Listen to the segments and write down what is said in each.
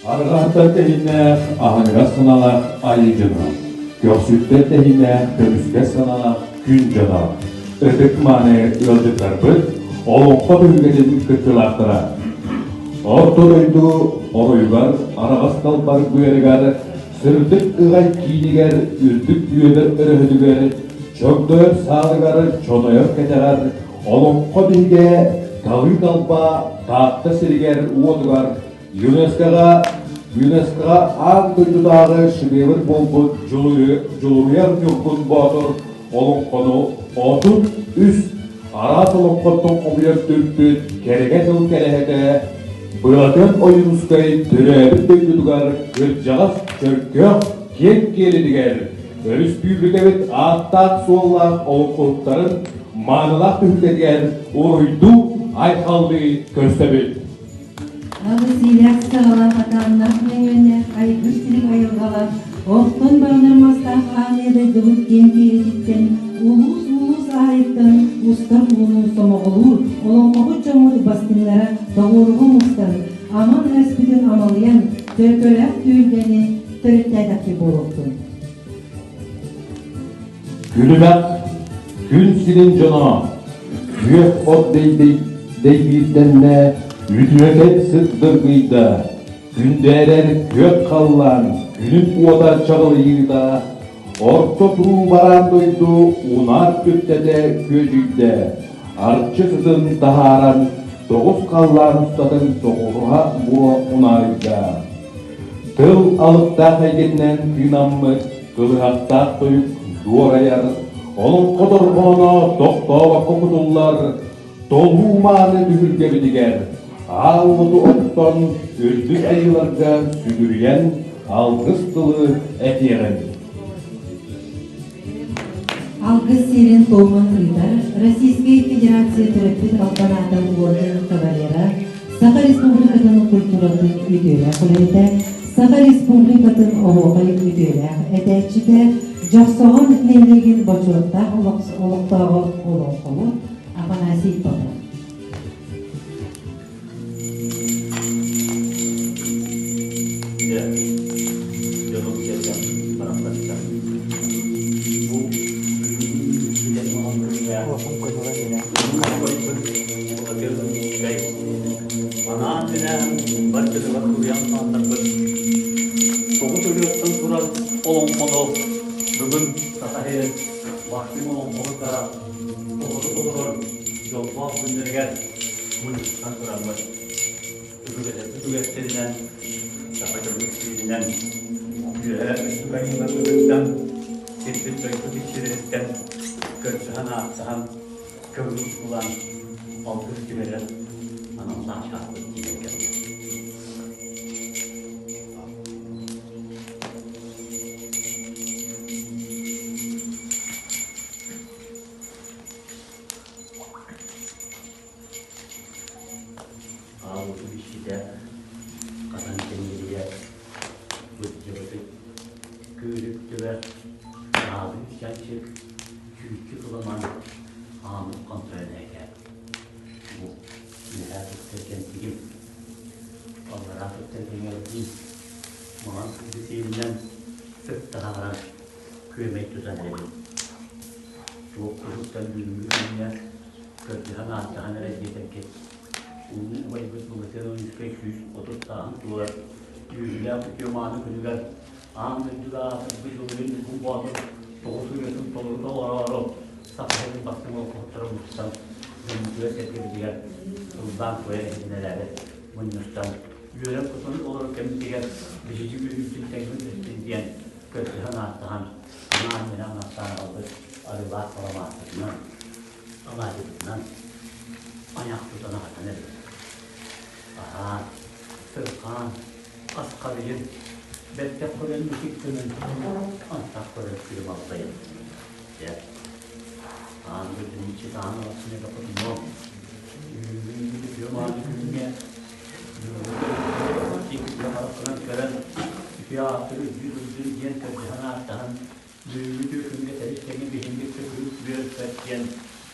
Арҕаһыттан тэһииннээх, аһыныгас санаалаах айыы дьоно, көхсүттэн тэһииннээх көмүскэс санаалаах күн дьоно, ытык-мааны ыалдьыттарбыт, олоҥхо түһүлгэтин кыттыылаахтара. Орто дойду оройугар араҕас далбар быарыгар, сырдык ыҕай киинигэр, үрдүк үөдэр өрөһөтүгэр, чогдойор саалыгар, чонойор кэтэҕэр, олоҥхо биһигэ талыы талба Таатта сиригэр-уотугар ЮНЕСКО-ҕа ЮНЕСКО-ҕа аан дойдутааҕы шедевр буолбут Дьулуруйар Ньургун Боотур олоҥхону 33 араас олоҥхоттон хомуйар түмпүт кэрэгэ тыл кэрэһэтэ Былатыан Ойуунускай төрөөбүт дойдутугар кырдьаҕас Чөркөөх киэҥ киэлитигэр өрөспүүбүлүкэбит ааттаах-суоллаах олоҥхоһуттарын маанылаах түһүлгэтигэр уруйдуу айхаллыы көрсөбүт. Абыс-иилээх саҕалаах атааннаах нөҥүөннээх айгыр силик айылҕалаах, охтон баранар мастаах аан дойдубут киэҥ киэлититтэн улуус-улуус аайыттан устар ууну сомоҕолуур олоҥхоһут дьоммут бастыҥнара тоҕуоруһа мустан, аман өспүтүн амалыйан, төлкөлөөх түөлбэни төрүттээтэхпит буолуохтун. Күлүмэх күн сирин дьоно күөх от дэйбиирдэннэ, үтүөкэн сырдыргыйда, күндээрэр күөх халлаан күнүн уота чаҕылыйыыта, орто туруу бараан дойду унаар түптэтэ күөдьүйдэ, арчы сытын таһааран тоҕус халлаан устатын тоҕуруһа буо унаарыйда. Тыл алыптаах эйгэтинэн тыынаммыт кылыһахтаах тойук дуорайар, олоҥхо дорҕооно тохтообокко кутуллар, толуу мааны түһүлгэбитигэр аал уоту оттон үрдүк айыыларга сүгүрүйэн алгыс тылы этиэҕиҥ. Алгыс сиэрин туомун ыытар Российскай Федерация төрөппүт албан аата уордьан кавалера, Саха Республикатын культуратын үтүөлээх үлэһитэ, Саха Республикатын оһуохай үтүөлээх этээччитэ, Дьохсоҕон нэһилиэгин бочуоттаах олохтооҕо олоҥхоһут Афанасий Попов. Дьэ, дьонум-сэргэм барахсаттар. Бу билэн Былатыан Анаан-минээн бар дьонугар суруйан хаалларбыт тоҕус ырыаттан турар олоҥхону бүгүн Саха сирин бастыҥ олоҥхоһуттара толору толорор дьоллоох күннэригэр мунньустан тураммыт үгүрэтэрбит үгэстэринэн, саха дьонун сиэринэн үөһээ үрдүк айыыларбытыттан, сирбит дойдубут иччилэриттэн көрдөһөн-ааттаһан, көҥүл булан, алгыс түһэрэн аналлаах чааспыт тиийэн кэллэ. Аалбытын иччитэ хатан тэмиэрийэ быдьыбытый күүрүк түбэ аалыы чанчык чүүччү кыламан аамыт хонтойон эһэкэ бу үөһээ туттар кэнтигим аллараа туттар кэҥэрдиин маҥан сылгы сиэлинэн сыт таһааран күөмэй тутан эрэбин туох куһуттан бүгүҥҥү күҥҥэ көрдөһөн-ааттаһан эрэ диэтэргит, улуу убайбыт Былатыан Ойуунускай 130 сааһын туолар үөрүүлээх үтүө мааны күнүгэр аан дойдуга аатырбыт Дьулуруйар Ньургун Боотур тоҕус ырыатын толору толороору Саха сирин бастыҥ олоҥхоһуттара мустан дьоммутугар-сэргэбитигэр ыллаан-туойан иһитиннэрээри мунньустан үөрэн-көтөн олорор кэммитигэр биһиги үөрүүбүтүн тэҥҥин өттүн диэн көрдөһөн-ааттаһан анаан-минээн астаан аҕалбыт арыылаах саламааттарынан алаадьыбытынан айах тутан аһатан эрэбит. Аһаан, сырхаан, ас харыйын, бэртэх көрөн итик гынан антах көрөн күлүм алдайын. Дьэ, аан дойдуну иччи-таһан алахсыны да хотунуом. Үтүө мааны күҥҥэ харахпынан көрөн, үтүө ааттары үрдүү-үрдүү диэн көрдөһөн ааттаһан Бүгүҥҥү күҥҥэ тэрилтэҥи биһиҥҥитэ күрүк үөрпэт диэн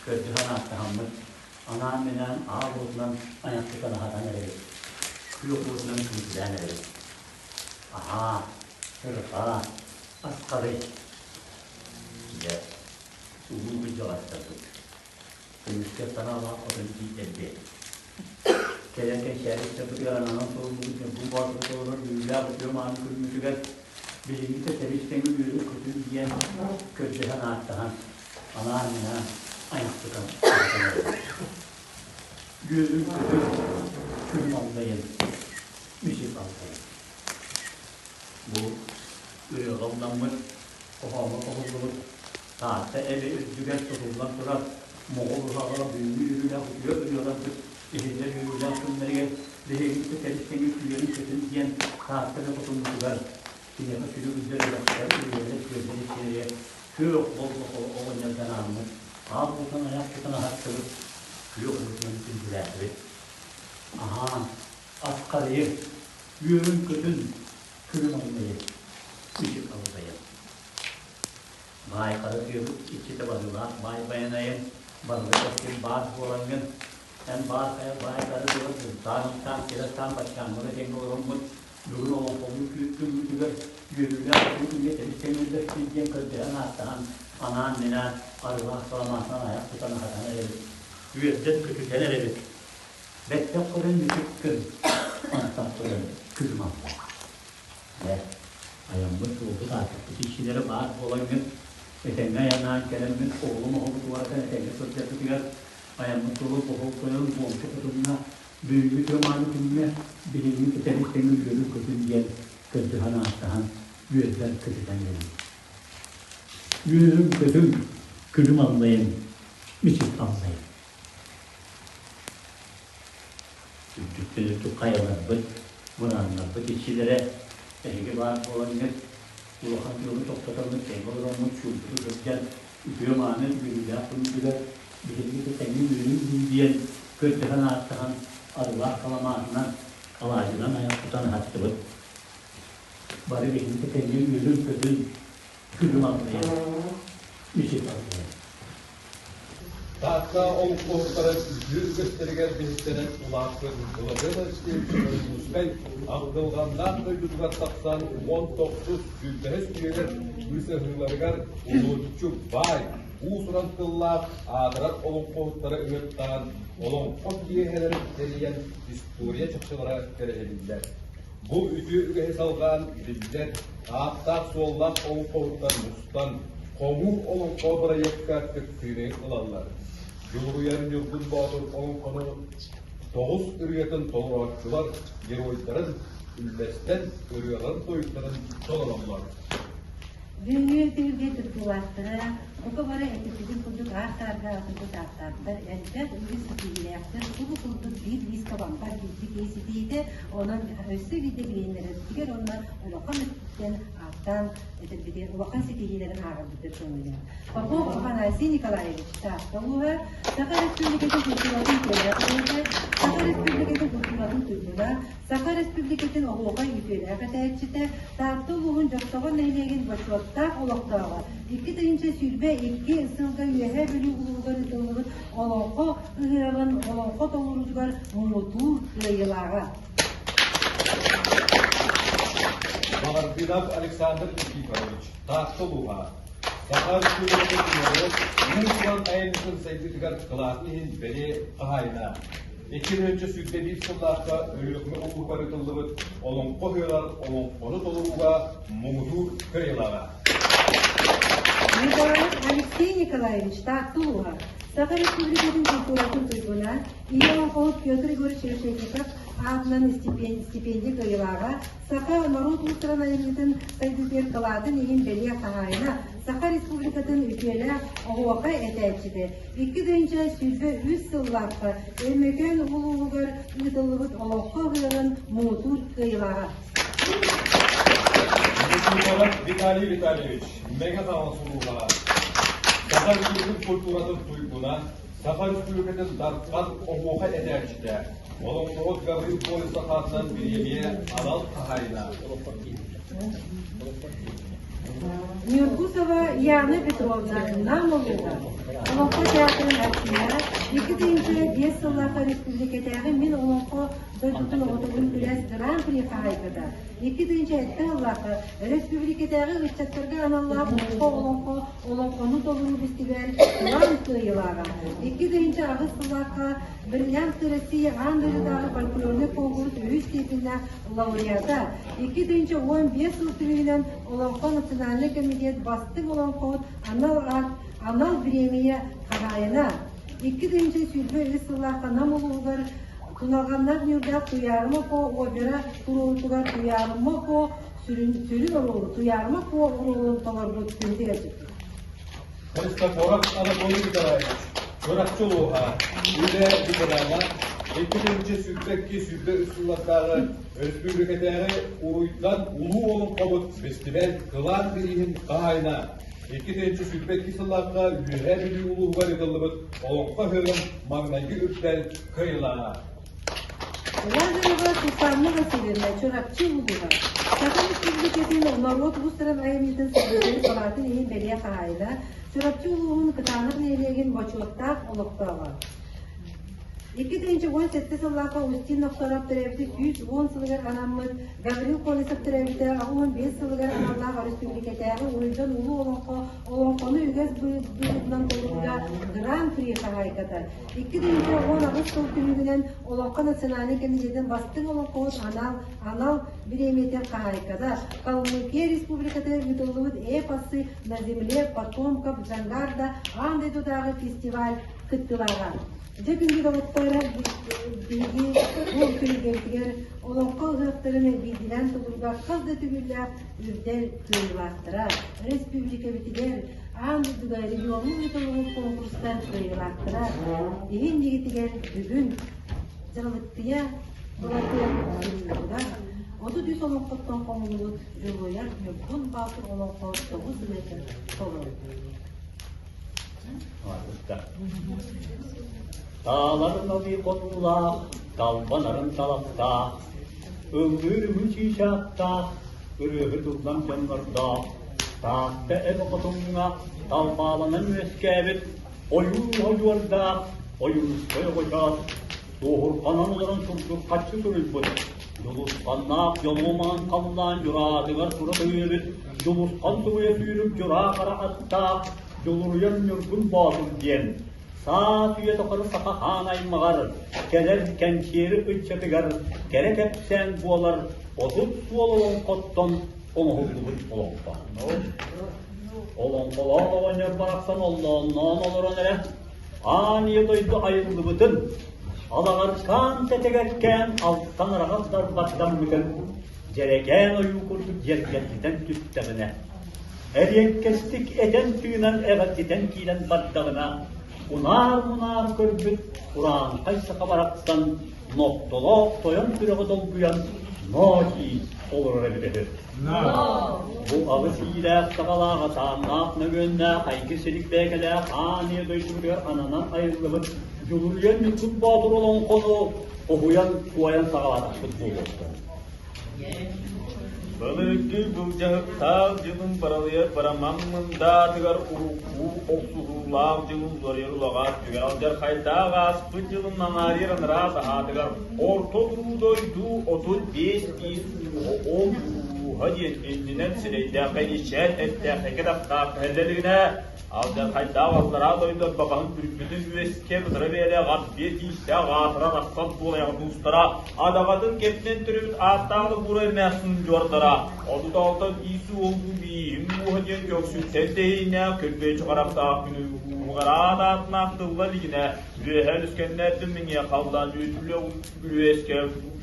көрдөһөн ааттаһаммыт, анаан-минээн аал уотунан айахпытын аһатан эрэбит, күөх уотунан күндүлээн эрэбит. Аһаа, сырҕаа, асхарый. Дьэ, улуу кырдьаҕастарбыт. Көмүскэл санаалаах хотон тиийдэрбиэт. Кэлэн кэнчээри ыччаппытыгар ананан суруллубут Ньургун Боотуру толорор үөрүүлээх үтүө мааны күммүтүгэр билиҥҥитэ тэбис-тэҥи үөрүү-көтүү диэн көрдөһөн ааттаһан, анаан-минээн айахтытан Үөрүү-көтүү күн аллайын, үсүк аллайын. Бу ырыаҕа ылламмыт, хоһооҥҥо хоһуллубут Таатта эбэ үрдүгэр тутуллан турар Моҕол уһаҕа бүгүҥҥү үөрүүлээх үтүө ырыаларбыт иһиллэр үөрүүлээх күннэригэр биһигиттэ тэбис-тэҥи күөрүн-көтүн диэн Таатта эбэ хотуммутугар киниэхэ сүрү үрдэр үрэхтэр, үрүйэлэр, күөллэр иччилэригэр күөх боллох оҕонньордон ааммыт, аал уутун айах тутан аһаттыбыт, күөх уутунан күндүлээтибит. Аһаан, ас харыйы, үөрүн-көтүн, күлүм аллайын, үчүк аллайын. Баай хара тыабыт иччитэ барыылаах баай байанайын, барыла кэскил баар буолаҥҥын, эн баар хайа баай хара тыабыт бултаан-устаан, сир-астаан баччааҥҥа тэҥҥэ олороммут, бүгүн олоҥхолуу күммүтүгэр үөрүүлээх үтүө күҥҥэ тэбис-тэҥҥэ диэн көрдөһөн ааттаһан, анаан-минээн арыылаах саламаатынан айах тутан аһатан эрэбит, үөрдэн-көтүтэн эрэбит. Бэттэх көрөн мүчүк көр, онтон көрөн күлүм алла. Дьэ, айаммыт суолбут аартыкпыт иччилэрэ баар буолаҥҥыт, этэҥҥэ айаннаан кэлэммит, оҕолум оҕобут уоратан этэҥҥэ сылдьарбытыгар айаммыт суолу боһол тойон буомча тутунна, бүгүҥҥү тыамааны күҥҥэ билиҥҥи кэтэбит тэҥи үөрүн-көтүн диэн көрдөһөн ааттаһан, үөрдэн көтүтэн эрэбит. Үөрүн-көтүн, күлүм аллайын, мичик аллайын. Үрдүктэн үрдүк хайаларбыт, мырааннарбыт иччилэрэ эһиги баар буолаҥҥыт, улахан тыалы тохтотоҥҥут тэҥҥэ олороммут чуумпуту сылдьан үтүө-мааны үөрүүлээх күммүтүгэр биһиги да тэҥҥэ үөрүү дуу диэн көрдөһөн ааттаһан арыылаах саламаатынан, алаадьынан айах тутан аһаттыбыт. Бары биһиги да тэҥҥэ үөрүн-көтүн, күлүм аллайан, үчүк аллайан. Таатта олоҥхоһуттара үтүө үгэстэригэр биһиктэнэн улааппыт Владимир Алексеевич Ойуунускай ахтылҕаннаах дойдутугар тахсан 19 сүүрбэһис үйэлэр быысаһыыларыгар уһулуччу баай, уус-уран тыллаах аатырар олоҥхоһуттары ыҥыртаан олоҥхо киэһэлэрин тэрийэн история чахчылара кэрэһилииллэр. Бу үтүө үгэһи салҕаан биллэр ааттаах-суоллаах олоҥхоһуттар мустан, Хомуур олоҥхо бырайыакка кыттыыны ылаллар. Дьулуруйар Ньургун Боотур олоҥхону тоҕус ырыатын толорооччулар геройдарын үллэстэн ырыаларын-тойуктарын толороллор. Бүгүҥҥү түһүлгэ кыттыылаахтара бука бары этиппитин курдук аар-саарга атырбыт ааттаахтар, элбэх үгүс ситиһиилээхтэр, субу курдук биир лиискэ бампар биирдик киһи ситиһиитэ, онон өссө биирдэ билиһиннэрэрбитигэр уонна улахан өттүттэн ааттаан этэрбитигэр улахан ситиһиилэрин ааҕарбытыгар көҥүллээх. Попов Афанасий Николаевич Таатта улууһа, Саха Республикатын культуратын үтүөлээх үлэһитэ, Саха Республикатын культуратын туйгуна, Саха Республикатын оһуохай үтүөлээх этээччитэ, Таатта улууһун Дьохсоҕон нэһилиэгин бочуоттаах олохтооҕо, 2022 сылга Үөһээ Бүлүү улууһугар ыытыллыбыт Олоҥхо ыһыаҕын олоҥхо толоруутугар муҥутуур кыайыылааҕа. Баҕардыынап Александр Никифорович, Таатта улууһа, Саха Республикатын норуот уус-уран айымньытын сайдыытыгар кылаатын иһин бэлиэ хаһаайына. 2021 сыллаахха Өлүөхүмэ улууһугар ыытыллыбыт Олоҥхо ыһыаҕар олоҥхону толорууга муҥутуур кыайыылааҕа. Николаев Алексей Николаевич Таатта улууһа, Саха Республикатын культуратын туйгуна, Ийэ олоҥхоһут Петр Егорович Решетников аатынан стипендия кыайыылааҕа, Саха норуот уустарын айымньытын сайдыытыгар кылаатын иһин бэлиэ хаһаайына, Саха Республикатын үтүөлээх оһуохай этээччитэ, 2023 сыллаахха Өймөкөөн улууһугар ыытыллыбыт Олоҥхо ыһыаҕын муҥутуур кыайыылааҕа. Никифоров Виталий Витальевич, Мэҥэ Хаҥалас улууһа, Саха Республикатын культуратын туйгуна, Саха Республикатын Дархан оһуохай этээччитэ, олоҥхоһут Гаврил Колесов аатынан бириэмийэ анал хаһаайына. Ньургусова Яна Петровна Нам улууһа Олоҥхо театрын артыыһа, 2005 сыллаахха республикатааҕы Мин олоҥхо дойдутун оҕотобун күрэс Гран-при хаһаайката, 2007 сыллаахха республикатааҕы ыччаттарга аналлаах Олоҥхо олоҥхо олоҥхону толоруу бэстибээл Кылаан кыайыылааҕа, 2008 сыллаахха Бриллианты России аан дойдутааҕы фольклорнай конкурс үһүс степеннээх лауреата, 2015 сыл түмүгүнэн Олоҥхо национальнай комитет бастыҥ олоҥхоһут анал аат, анал бириэмийэ хаһаайына. 2023 сыллаахха Нам улууһугар Туналҕаннаах ньуурдаах Туйаарыма Куо опера туруорутугар Туйаарыма Куо сүрүн, сүрүн оруолу Туйаарыма Куо оруолун толорбут күндү ыалдьыппыт. Христофоров Анатолий Николаевич, Чурапчы улууһа, үлэ ветерана, 2022-23 сыллардааҕы өрөспүүбүлүкэтээҕи Уруйдан улуу олоҥхобут фестиваль кылаан бирииһин хаһаайына, 2022 сыллаахха Үөһээ Бүлүү улууһугар ыытыллыбыт Олоҥхо ыһыаҕын маҥнайгы үрдэл кыайыылааҕа. Лазарева Сусанна Васильевна Чурапчы улууһа Саха Республикатын норуот уустарын айымньытын сырдатыы салаатын иһин бэлиэ хаһаайына, Чурапчы улууһун Кытаанах нэһилиэгин бочуоттаах олохтооҕо. 2017 сыллаахха Устин Нохсоров төрөөбүтэ 110 сылыгар анаммыт Гаврил Колесов төрөөбүтэ 85 сылыгар аналлаах өрөспүүбүлүкэтээҕи Уруйдан улуу олоҥхо олоҥхону үгэс быһыытынан толорууга Гран-при хаһаайката. 2018 сыл түмүгүнэн Олоҥхо национальнай комитетын бастыҥ олоҥхоһут анал анал бириэмийэтин хаһаайката Калмыкия Республикатыгар ыытыллыбыт Эпосы на земле потомков Джангарда аан дойдутааҕы фестиваль кыттыылааҕа. Дьэ күндү доҕоттор, биһиги бу күнүгэрбитигэр олоҥхо ыһыахтарын биирдиилээн толорууга хас да төгүллээх үрдэл кыайыылаахтара, республикабытыгар аан дойдуга регионнуу ыытыллыбыт конкурстар кыайыылаахтара иһин дьигитигэр бүгүн Дьалыктыйа Былатыан суруйуутугар 33 олоҥхоттон хомуллубут Дьулуруйар Ньургун Баатыр олоҥхо тоҕус ырыатын толору. Тааларын ылыы хотуулаах, талбанарын талахтаах, ыллыыр үгүс чыычаахтаах, ырыаһыт ыллам дьоннордоох, Таатта эбэ хотуҥҥа талбааланан үөскээбит ойуу ойуордаах Ойуунускай оҕочоос Суоһурҕанан олорон сурдурхаччы суруйбут Дьулусханнаах дьолуо маҥан халлаан дьураатыгар тура көйүөбүт Дьулусхан тугуйа сүүрүк дьураа хара аттаах Дьулуруйар Ньургун Боотур диэн саас үйэ тухары саха хаан аймаҕар кэлэр кэнчиэри ыччатыгар кэрэ кэпсээн буолар 30 суол олоҥхоттон оҥоһуллубут олоҥхо. Олоҥхолоох оҕонньор барахсан оллоонноон олорон эрэ аан ийэ дойду айыллыбытын, алаҕаркаан тэтэгэркээн алтан араҕас дарбаттаммытын дьэрэкээн ойуу курдук дьэргэлдьитэн түстэҕинэ, эриэккэстик этэн-тыынан эҕэрдитэн киирэн бардаҕына, унаар-мунаар көрбүт урааҥхай саха барахсан нохтолоох тойон сүрэҕэ долгуйан ноо дии олорор эбитэ үһү. Бу аҕыс иилээх-саҕалаах, атааннаах, нөҥүөннээх, айгы силик бээкэлээх аан ийэ дойдубутугар ананан айыллыбыт Дьулуруйан Ньургун Боотур олоҥхону хоһуйан, туойан саҕалаатахпыт буолуохтун. Былыргы былдьаһыктаах дьылын баралыйар бараман мындаатыгар урукку охсуһуулаах дьылын уларыйар улаҕаат түгэн алдьархайдаах ааспыт дьылын аҥаарыйар анараа саһаатыгар Орто туруу дойду 35 тиис ууһа ол ууһа диэн иннинэн сирэйдээх кэйичээн эттээх эгэ тахтаах кэһэллэлигинэ алдьархайдаах аллараа дойду бабаһын түрбүтүн үөскэ бытара бэйэлээх ат-биэ тиистээх аатыран ахсан туолайаҕа туустара адаҕатын кэптэн төрөбүт ааттаах да бура эмээхсин дьуордара 36 тиис уолгу бииһин ууһа диэн көхсүттэн тэһииннээх көлбөөччү харахтаах күнү ууһугар аат аатынаах тылла илигинэ үөһээ үскэннээттим миҥиэ халлаан үөтүлэ үөскэ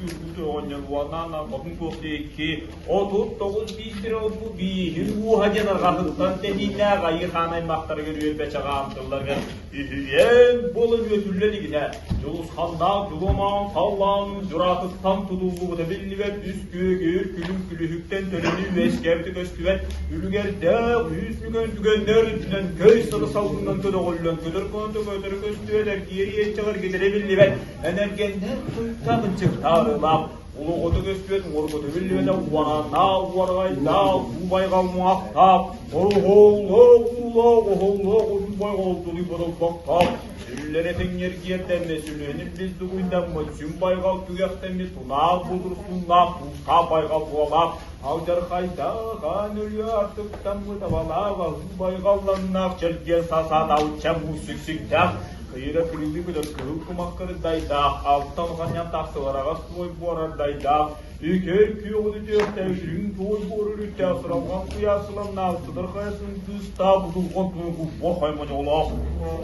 үргүтү оҕонньор уонна хотун туох диэки 39 биистэрэ бу бииһин ууһа диэн арҕаһыттан тэһииннээх айыы хаан аймахтарыгар үөрбэ чаҕаан тылларыгар үһүйээн буолан үөтүллэ илигинэ дьулусханнаах дьулумаан халлаан дьураатыттан тутуллубута биллибэт үс күөгүр күлүм күлүһүктэн төлөнү үөскээбитэ көстүбэт үлүгэрдээх үс нүгэн түгэннэр үрдүнэн көй сыта салгынынан көтөҕүллэн көтөр көтө көтөрө көстүбэт эргиэр иэччэҕэр гитэрэ биллибэт энергеннэр туйтаах ынчыктаарылаах. Улуҕуту көспүт уҥуоргуту биллибэтэ уорааннаах уорҕайдаах уу байҕал муҥахтаах оруһуоллаах уулаах оһоллоох ойуу байҕал тулуйбатылбахтаах сүллэрэ тэҥҥэргиэрдэммит сүлүөнүн бис дугуйдаммыт сүм байҕал түгэхтэммит тунаах будурсуннаах туустаах байҕал буолаах алдьархайдаах аан өлүө артыктаммыт абалаах аһыы байҕалланнаах чэлгиэн саасаатаабычча муус сүксүктээх Кыйыра кырыылыы көтөр кыһыл кумах кырдайдаах, алтан ханньан тахсыбар аҕас туой буорардайдаах, үкэр күөх үтүөхтээх үрүҥ туой буор үрүттээх сыралҕан куйаас сыламнаах сытар хайасын кыыстаах будулҕан туйгу бохой модьоҕолоох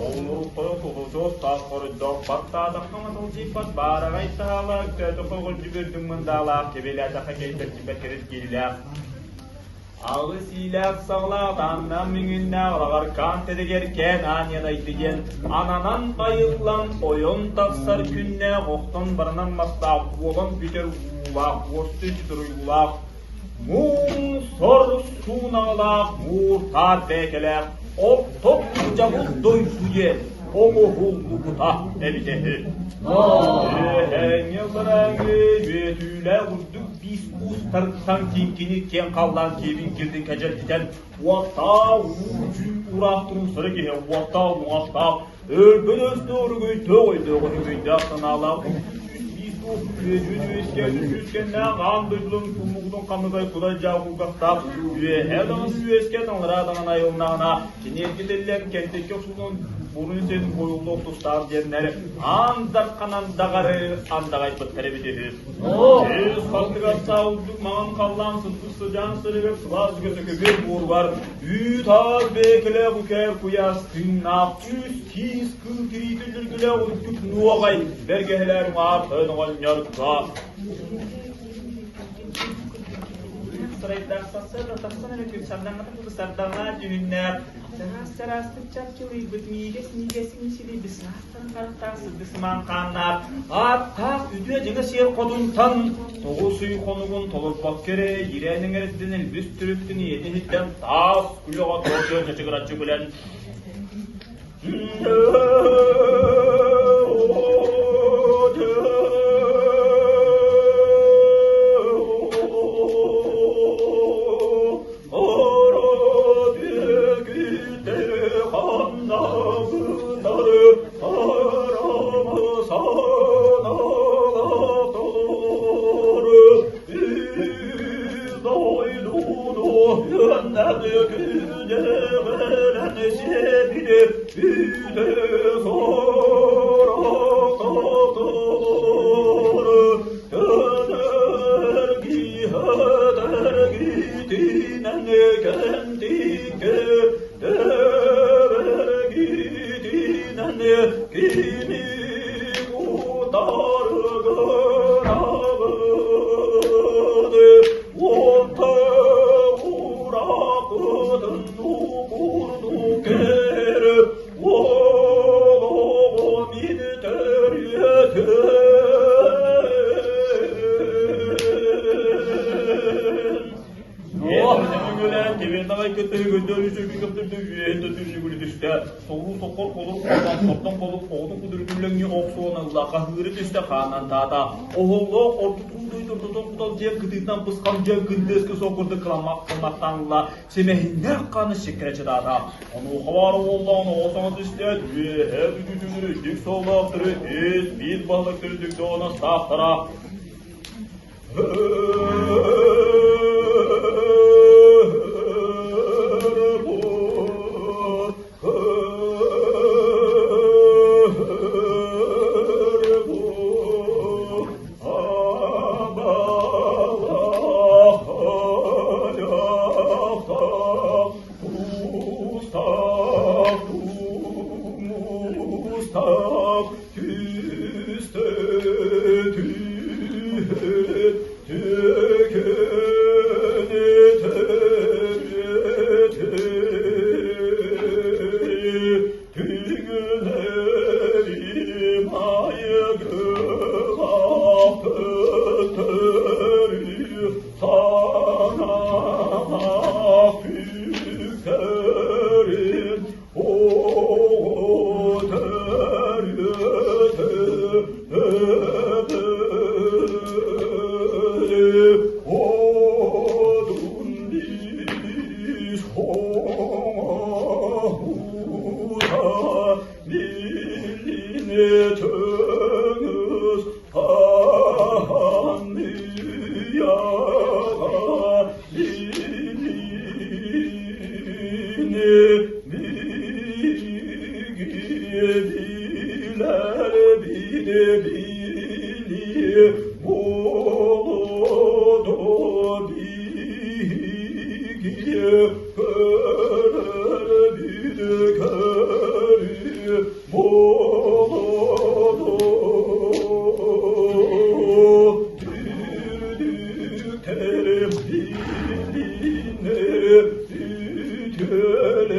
оҕолору тоточоос таас хоройдоох баттаатахха маталдьыйбат баараҕай таһаалаах өктөөтөххө өҕүлдьүбүрдүҥ мындаалаах кэбиэлээтэххэ кэйбэрдьибэт кэрискиилээх Алыс иилээх-саҕалаах тааннаах мүҥүннээх Алаҕаркаан тэтигэр кээн аанньан айды диэн ананан айыллан ойон тахсар күннээх охтон баранан мастаах буолан бүтэр уулаах уосту дьудуруйуулаах муҥ сор суунаҕалаах мууртаар бээкэлээх орто дьабыл дойду диэн оҥоһуллубута эбитэ үһү. Үөһээҥҥи барааҥҥы үөтүүлээх үрдүк биис уустартан киҥкини киэҥ халлаан киэбин кирдин кэдьэлдьитэн уоттаах уу дьүү ураах туруусары киһи уоттаах муҥахтаах өлбөн өстөөх өрөгөйдөөх өйдөөх өһөгөйдөөх санаалаах биис уус үөдүөн үөскээн үскэннээх аан дойдуларын туммугутун хамыгай кудай дьаабылгахтаах үөһээ даҕаны үөскээн аллараа даҕаны айылнаҕына Киниэргэ тиллэн кэнтиккэ охсуллан бурун син буйуллуох тустаах диэннэр аан дархан андаҕары андаҕайбыттар эбит үһү. Кыыс халтыгар саалдык маҥан халлаан сырдык сыдьаан сырыгар сылаас көтөкөбүр буоругар үүт-аас бэйэкэлээх үкээр куйаас тыыннаах үс киис кыл тириитин үргүлээх үрдүк нуоҕай бэргэһэлээх маар тойон оҕонньорго Сарайдаах сарсыарда тахсан эрэ күн сардаҥата курдук сардаҥа дьүһүннээх, чараас-чараастык чапчылыйбыт миигэс-миигэс мичилийбит саастарын харахтаах сырдык сымаан хааннаах, ааттаах үтүө дьиҥэ сиэр хотунтан 9 ый хонугун толорбокко эрэ ирээн эҥэриттэн элбис түрүктүн ийэтин иһиттэн таас күлэҕэ тоҕо чачыгыраччы күлэн Сэмэһиннээх хааны сиккирэ чытаата. Онуоха уоллаҕын оҕо саҥа түстээт, үөһээ бүтүүтүгэр үрдүк суоллаахтары үс биир баһылыктары дүгдэ саахтара. Үтүктэрим билинэр үтүөлэр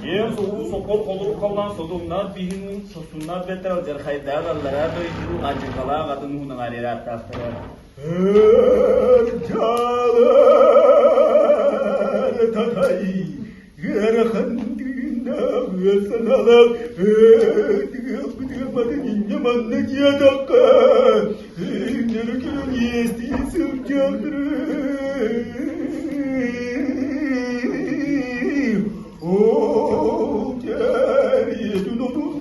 Киэҥ соҕуруу сокол холорук халлаан содулуннаах биһин сосуннаах бэттэр алдьархайдаах аллараа дойду адьырҕалаах атын уунаҕар ырааттаахтара. Ырдьаалар татай ыарахан тыыннаах ыар санаалаах тыалбытыамматын инньэ манна диэтэххэ өйдөрү көрөн иэстии сылдьыахтара Ол кэриэтин отун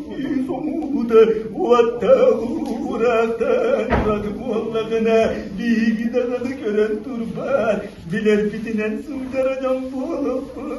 соҥуута уоттаах уурахтан ураты буоллаҕына биһиги даҕаны көрөн турбат билэрбитинэн сылдьара дьон буолуохпут.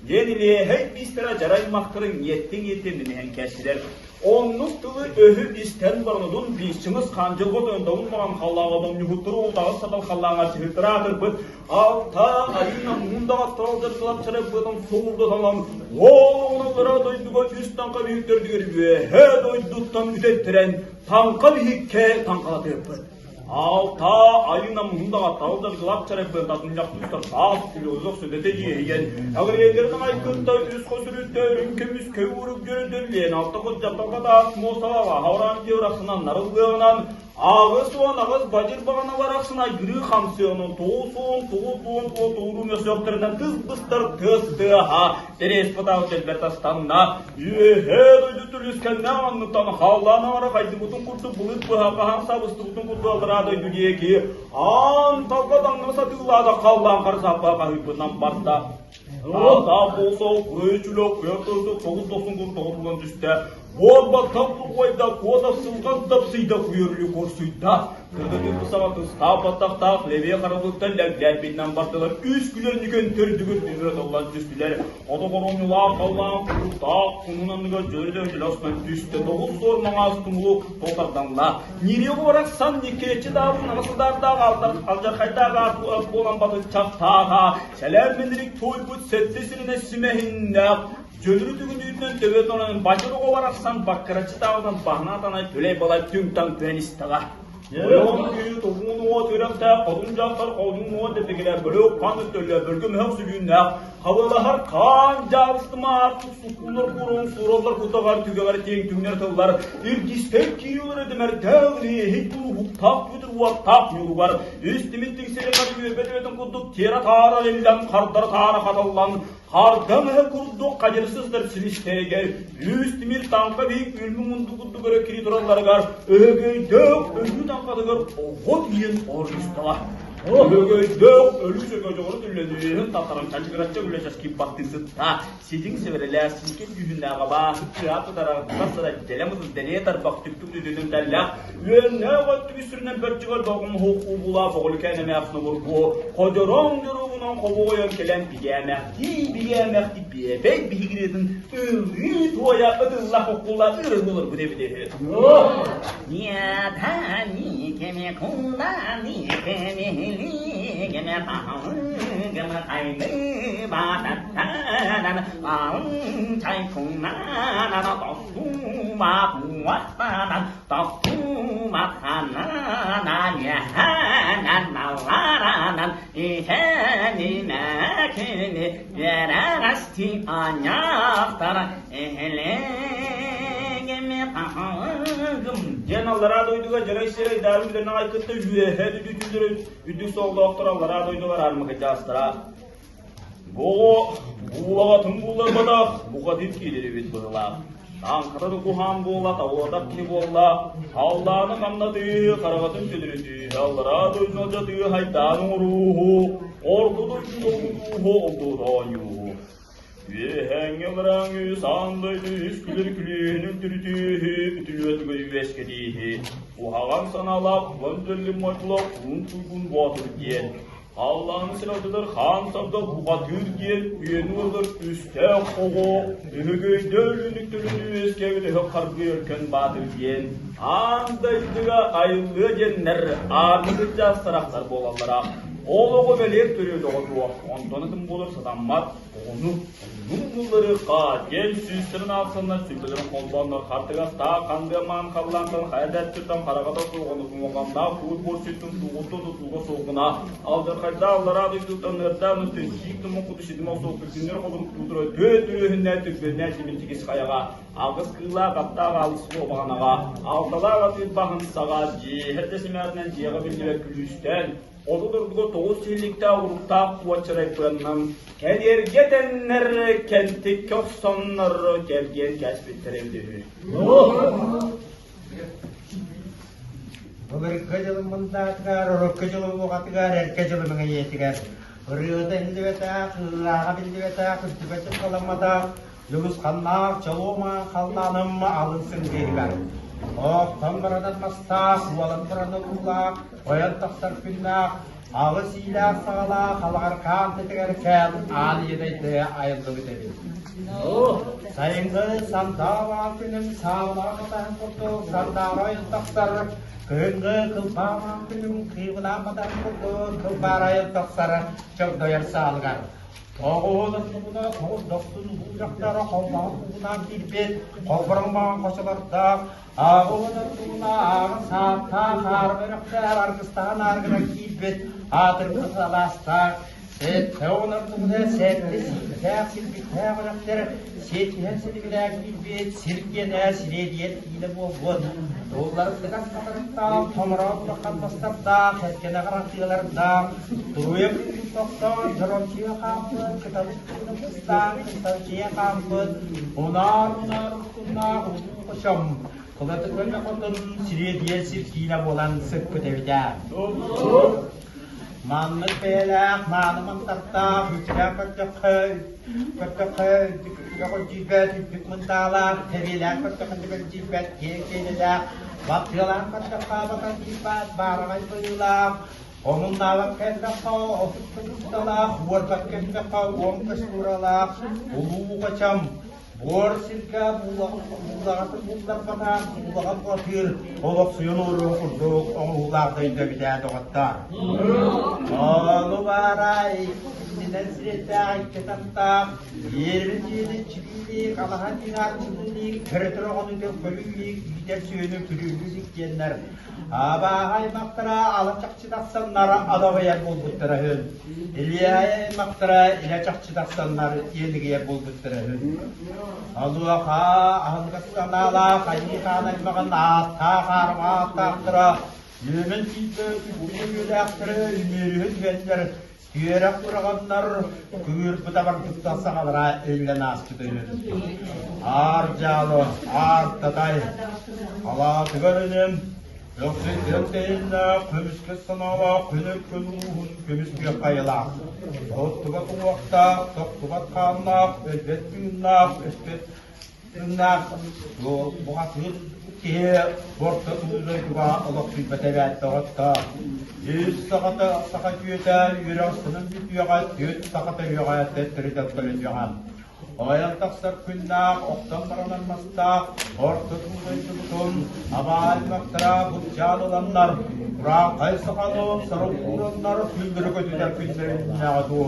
Диэн илиэһэй биистэрэ дьарай махтарын иэттиҥ-иэттин миниһэн кээстилэр. Оннук тылы-өһү истэн баранудун биисчиҥис хаандьылга тойонтоҕун баран халлааҕа домньуһуттары ултаҕас сатал халлааҥа сыһыттара аатырбыт алта айыына мундаҕа торолдьор сылапчара быатан суурда талан уол дойдуга үс таҥха биһиктэрдигэр үөһэ дойдуттан үтэттэрэн таҥха биһиккэ таҥхалатыахпыт. Алта айына мундаҕа талдар кылапчарайбын татынньахтыыстар таас күлү сөдете дьиэһийэн агриэллэрин айгытта үс хос үрүттэ үрүҥ көмүс көйүүрүк дьөрүдүллэн алта хос дьапталга таас муосалаба хавраан теорахсынан нарылгыаҕынан 88 бадьыр баҕаналар ахсын айгырыы хамсыаҕынан 99 уон тоҕуруу мөсөөхтөрүнэн тыс быстар тыас тыаһа Тэриэс патаал дэлбэр тастанна Үөһээ дойду түлүскэннээх анныттан халлаан аҥара хайдыбытын курдук былыт быһа хаһан сабыстыбытын курдук аллараа дойду диэки аан талба таҥнары сатыылаата халлаан харысааппа хаһыйбытынан барда. Таатаа болсол күөчүлө күөх тоҕус дохсун кур тоҕотуллан түстэ. Буорбаттан бурҕайда, куотах сылган тапсыйда, күйөрүлү корсуйда. Кыргытык саҕа тыстаах баттахтаах лэбиэ харабыттан лэглээбитинэн бардылар. Үс күлэр нүкэн төрдүгэр дүмүрэ толлан түстүлэр. Ото хоромньулаах халлаан куртаах кунун анныгар дьөрү-дьөрү түстэ. Тоҕус суор маҥаас тумулу толтарданла. Ньириэҕи барахсан никкээччи даабын аҕыс удардаах алдьархайдаах аат буолан батыччахтааҕа. Сэлээн мэнэрик туойбут сэттэ сиринэ симэһиннээх Дьөлүрү түгүнүүтүнэн төбөтүн онон бачыр оҕо барахсан баккыраччы таабытын баһына атанай түлэй-балай түҥ-таҥ түһэн истэҕэ. Ойоҕун күүһү туһуун уот үрэхтээх, хотун дьахтар хотун уот дэбдигилэр бөлөк хаан өттөллөр, бөлгө мөһөх сүлүүннээх, хабылаһар хаан дьаабыстыма аартык суккуннар куруҥ суураллар кутаҕар түгэҕэр тиэҥ түҥнэр тыллар, иргистэр киирилэр эдэмэрдээх лиэһит уруһуктаах күтүр уоттаах ньууругар, үс тимир тиҥсэри хат үөрбэт эбэтин курдук тиэрэ таара эллэн, хардара таара хаталлан, Хардаҥ эһэ курдук хадьырсыстар силистээгэр, үс тимир таҥха биһик үлмү мунду курдук өрө кири туралларыгар, өһөгөйдөөх өлүү таҥхатыгар оҕо тиийэн оргустала. Өһөгөйдөөх өлүү сөкөдьоҕору түллэнүөһүн таттаран чачыгырачча үлэ часкыйбаттыы сытта, ситиҥ сэбэрэлээх сиикэй дьүһүннээх абааһы кыа тутара сыра дэлэ мытыл дэлиэ тарбах түптүк түтүтүн тэллэх Үөннээх өттүгү сүрүнэн бөрчүгэр доҕумуһук уубулаах оҕолукээн эмээхсин обургу ходьороҥ дьоруобунан хобоҕойон кэлэн бигээмэхтии бигээмэхтии биэбэй биһигириэтин ылыы туойа ытылла хоккулла ырыллыларбыт эбит үһү. Диэн аллараа дойдуга дьарай сирэй даарым үлэнэ айкытта үөһэ дүдүтүлдөрүн үрдүк соллоохтор аллараа дойдулар армыкыдьаастара. Бу буулаҕатын булларбатах букатын киирэр эбит быһыылаах. Тааҥката да куһаан буола, тавуотах киһи буолла, халлааны хамнатыы, хараҕатын төлөрүтүү, аллараа дойдуну алдьатыы, хайдаан оҥорууһу, орто дойдуну долгутууһу, олдуота оонньууһу. Үөһээҥҥи аларааҥҥы үс аан дойду үс күлэр күлүүһүнүн түрүтүүһү, үтүлүөтүгэр үөскэтииһи, куһаҕан санаалаах кулан дьөллүм модьулах кулун туйгун боотур диэн. Халлааны сыралдытар хаан сабда бухатыыр диэн үйэни уолугар үстээх оҕо өһөгөйдөөр үнүктөрүн үөскээбит өһөх харгый өркөн баатыр диэн аан дойдуга айыллыа диэннэр ааны кырдьаҕас сарахтар буолаллара. Ол оҕо бэлиэр төрүөт оҕо суох, онтон атын буолар сатаммат, оҕону оннун булларыахха диэн сүүстэрин аахсаннар сүбэлэрин холбооннор хартыгастаах хандыамаан халлаантан хайа да өттүттэн хараҕата суох ону кумалҕаннаах куур буор сиртэн туугуттан тутууга суох гына алдьархайдаах аллараа дойдуттан ыардаан өттүн сиик тумун куту ситим охсуох күннэр холумтуутура түөрт түрүөһүннээх түргэннээх тимирдьигис хайаҕа аҕыс кыылаах аттаах аалыс куобаҕанаҕа алталаах атыыр баһын саҕа дьиэһэр да симэҕинэн дьиэҕэ биллибэт күлүүстээн Отут ордуга тоҕус сиһиликтээх уруктаах куочарай быаннан кэлиэргэ тэннэр кэнтиккэ охсоннор кэлгиэн кээспиттэрэ эбитэ үһү. Былыргы дьылым мындаатыгар, урукку дьылым уҕатыгар, эргэ дьылым ийэтигэр ырыата иһиллибэтэх, ыырааҕа биллибэтэх, үрдүгэ чыпкаламматах, Дьулусханнаах чолуома халлааным алын сыҥдыыһыгар. Оохтон баранан мастаах, уолан баран уулаах, ойон тахсар күннээх, аҕыс иилээх саҕалаах алаҕаркаан тэтигэр кээл аан ийэдэйдэ айыллыбыт эбит. Сайыҥҥы сандалаах күнүм саалаах атаһын курдук сандаара ойон тахсар, кыһыҥҥы кылбаалаах күнүм кыыбылаах атаһын курдук кылбаара ойон тахсар чогдойор саалыгар. Тоҕуһун оннугуна тоҕус дохсун улуу дьахтара холбоһон куугунаан киирбит, холбороҥ хочолордоох, ааҕын оннугуна ааҕын сааттаах аарыма үрэхтээх аргыстаһан ааргынан киирбит, аатырбыт алаастаах, сэттэ уон оннугуна сэттэ сииктээх силбиктээх үрэхтэр сиэтиһэн силигилээн киирбит, сир киэнэ сириэдийэр киинэ буолбут, тулларыттыгас хатырыктаах, томороон улахан мастардаах, эркэнэ харантыалардаах, Туруйа тохтоон, дьоромчуйа хаампыт, кыталык кыстаан, кысталчыйа хаампыт, унаар-унаар устуннаах улуу хочом, кылаты көнө хотун сириэдийэр сир киинэ буолан сыппыт эбитэ. Маннык бэйэлээх, мааны мантартаах, үчүгэй көрдөххө, көрдөххө, үрдүк үрдүк мындаалаах, тэбиэлээх көрдөххө кэлдьийбэт, киэҥ киэнэлээх, баттыалаах көрдөххө батан киирбэт, баараҕай быһыылаах, Омуннаабакка элбэххэ 30 кыргытталаах, уорбакка элбэххэ 10 көстууралаах улуу Хачам буор сиргэ буулаҕатын булларбатах, буулаҕа буотыыр олохсуйан уоруо курдук оҥоһуулаах дойду эбитээ доҕоттоор. Ону баара иннинэн сирэйдээх икки тахтаах, иэрин дьиэни чибиилиик, алаһа диэн арчылыылык, төрөтөр оҕону көрүүлүүк, иитэр сүөһүнү күрүүлүүк диэннэр Абааһы аймахтара ала чахчы тахсаннар адабайар буолбуттара үһү. Илья аймахтара илэ чахчы тахсаннар иэлигийэр буолбуттара үһү. Онуоха аһыныгас санаалаах Айыы Хаан аймаҕын ааттаах аарыма ааттаахтара үөмэн тиийбит үгүлээхтэрэ үмүөрүһүн түһэннэр Үөрэх ураҕаннар кыырбыта барбыттан саҥалара иһиллэн ааспыта үһү. Аар дьаалы, аар татай, халаатыгар үнүм, өксөйтөн тэйиннээх, көмүскэ санаалаах күнүр күн ууһун көмүскүөх хайалаах, оттубат уҥуохтаах, тохтубат хааннаах, өлбөт тыыннаах, өспөт Тыыннаах бухатыыр киһи орто улуу дойдуга олохсуйбат эбээт доҕоттоор. Үс сахата саха үтүөтэ үөрэҕиттэн бүтүөҕэ, түөрт сахата үөҕэ төттөрү төлкөлөнүөҕэ. Ойон тахсар күннээх, охтон баранар мастаах орто улуу дойдубутун абаа аймахтара былдьаан ыланнар, урааҥхай саханы сорох уураннар күллэрэ көтүтэр күннэриннээҕи дуу.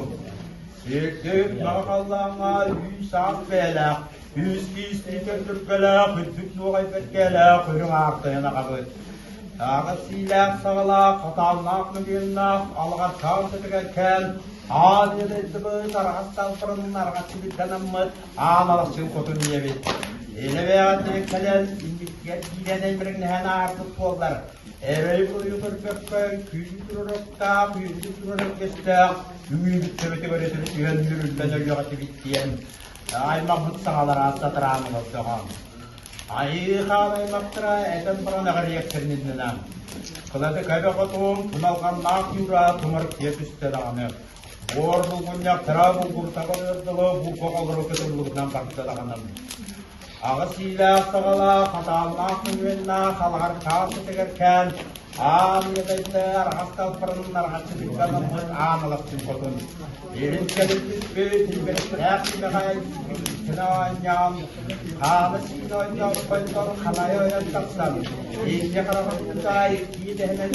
Сирдик маҕа халлааҥҥа үүс-аас бэйэлээх, үс киис түргэлээх, үрдүк нуоҕай бэркээлээх үрүҥ аартайан аҕабыт. Тааҕа сиилээх саҕалаах, хатааллаах мөгүөннээх, алаҕаркаан сытыгар кээн, аан иэдэйдибит, араҕас талтарын арҕаччы билдэнаммыт, аан алахчын хотун ийэбит. Илэ бэйэҕитин кэлэн, инниккигэр киирэн эймэриҥнэһэн аарбыт буоллар, Эрэй-буруйу көрбөккө, күүһү турар оттаах, үөрүү турар өргөстөөх, үҥүүбүт төбөтүгэр өтөрү түһэн үрүллэн өлүөх этибит диэн аймахпыт саҥалара сатараан олордоҕо. Айыы хаан аймахтара этэн баран эҕэрийэхтэрин иннинэ Кылаты кэбэ хотун туналҕаннаах юра тумарыктыйа түстэ даҕаны буор булгунньахтара булгуртаҕа ырдылы булга олору кытыллыбытынан барда даҕаны Аҕыс иилээх саҕалаах, хатааллаах мөҥүөннээх, алаҕаркаан сытыгар кээн, Аан Ийэ араҕас талбарын араҥаччы тыгганаммыт аан алахчын хотун. Илин кэлин түспүт илбэстээх симэҕэй гына оонньоон, хаана сиинэ оонньооппойдор халайа ойон тахсан, икки хараҕын кутаа икки дэһинэн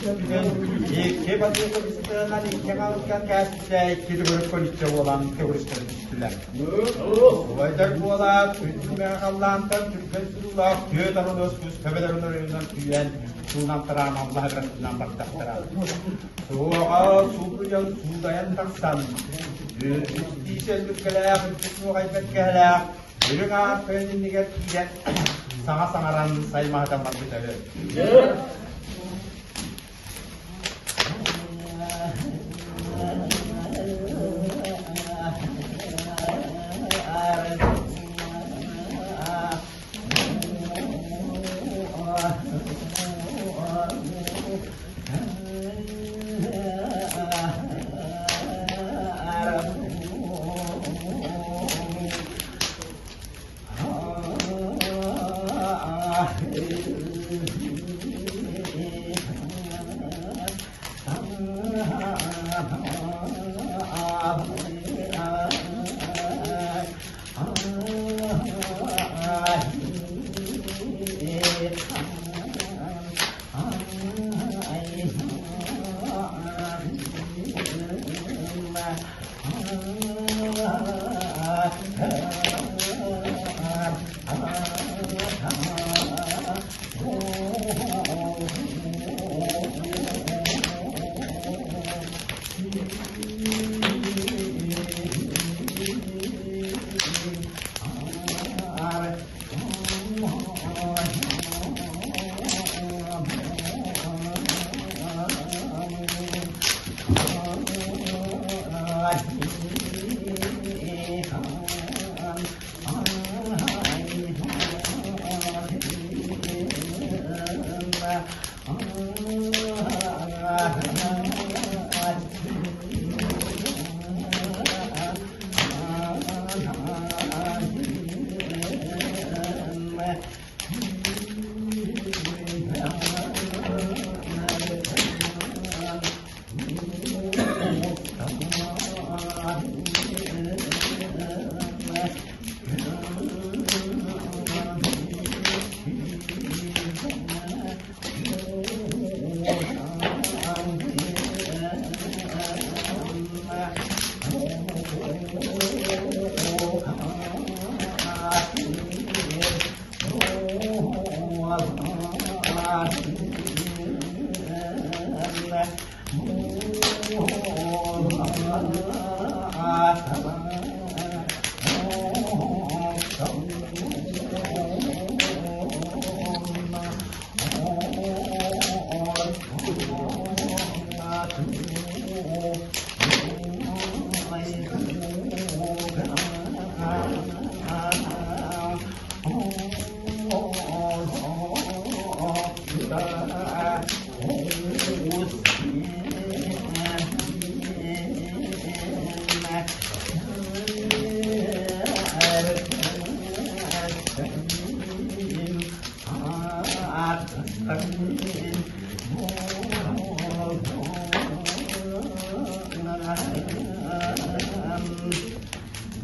түгэн, икки батыыта быстыынан икки хаалка кээспитэ икки төгүрүк көлүччэ буолан төгүрүстэн түстүлэр. Убайдар буолаат, күн халлаантан түргэн суулаах түөрт арылыс кус төбөлөрүн оройунан күүрэн, суунан тараан аллаһа бырахтынан бардахтара. Суоҕа сууруйан суудайан тахсан, үстүү сэлликкэлээх, үрдүк нуоҕайбат кэһэлээх, үрүҥ аар тойон иннигэр киирэн, саҥа саҥаран саймаһытан барбыта үһү.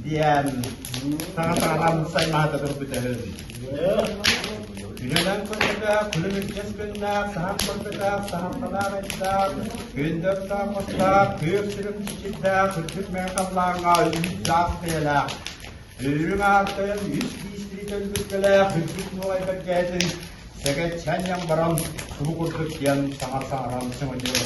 Диэн саҥа саҥаран саймаата турбута үһү. Үлэнэн көрбөтөх, күлүмүрдэс күннээх, саһан көрбөтөх, саһархалаах айдаах, күндөрдөөх мастаах, күөх сирим чичирдээх, үрдүк мэҥэ халлааҥҥа үүт-саас бэйэлээх, үрүҥ аартайан үс биистии төлбүккэлээх үрдүк нуолай бэргэһэтин сэгэччэн баран субу курдук диэн саҥа саҥаран сөҥөдүө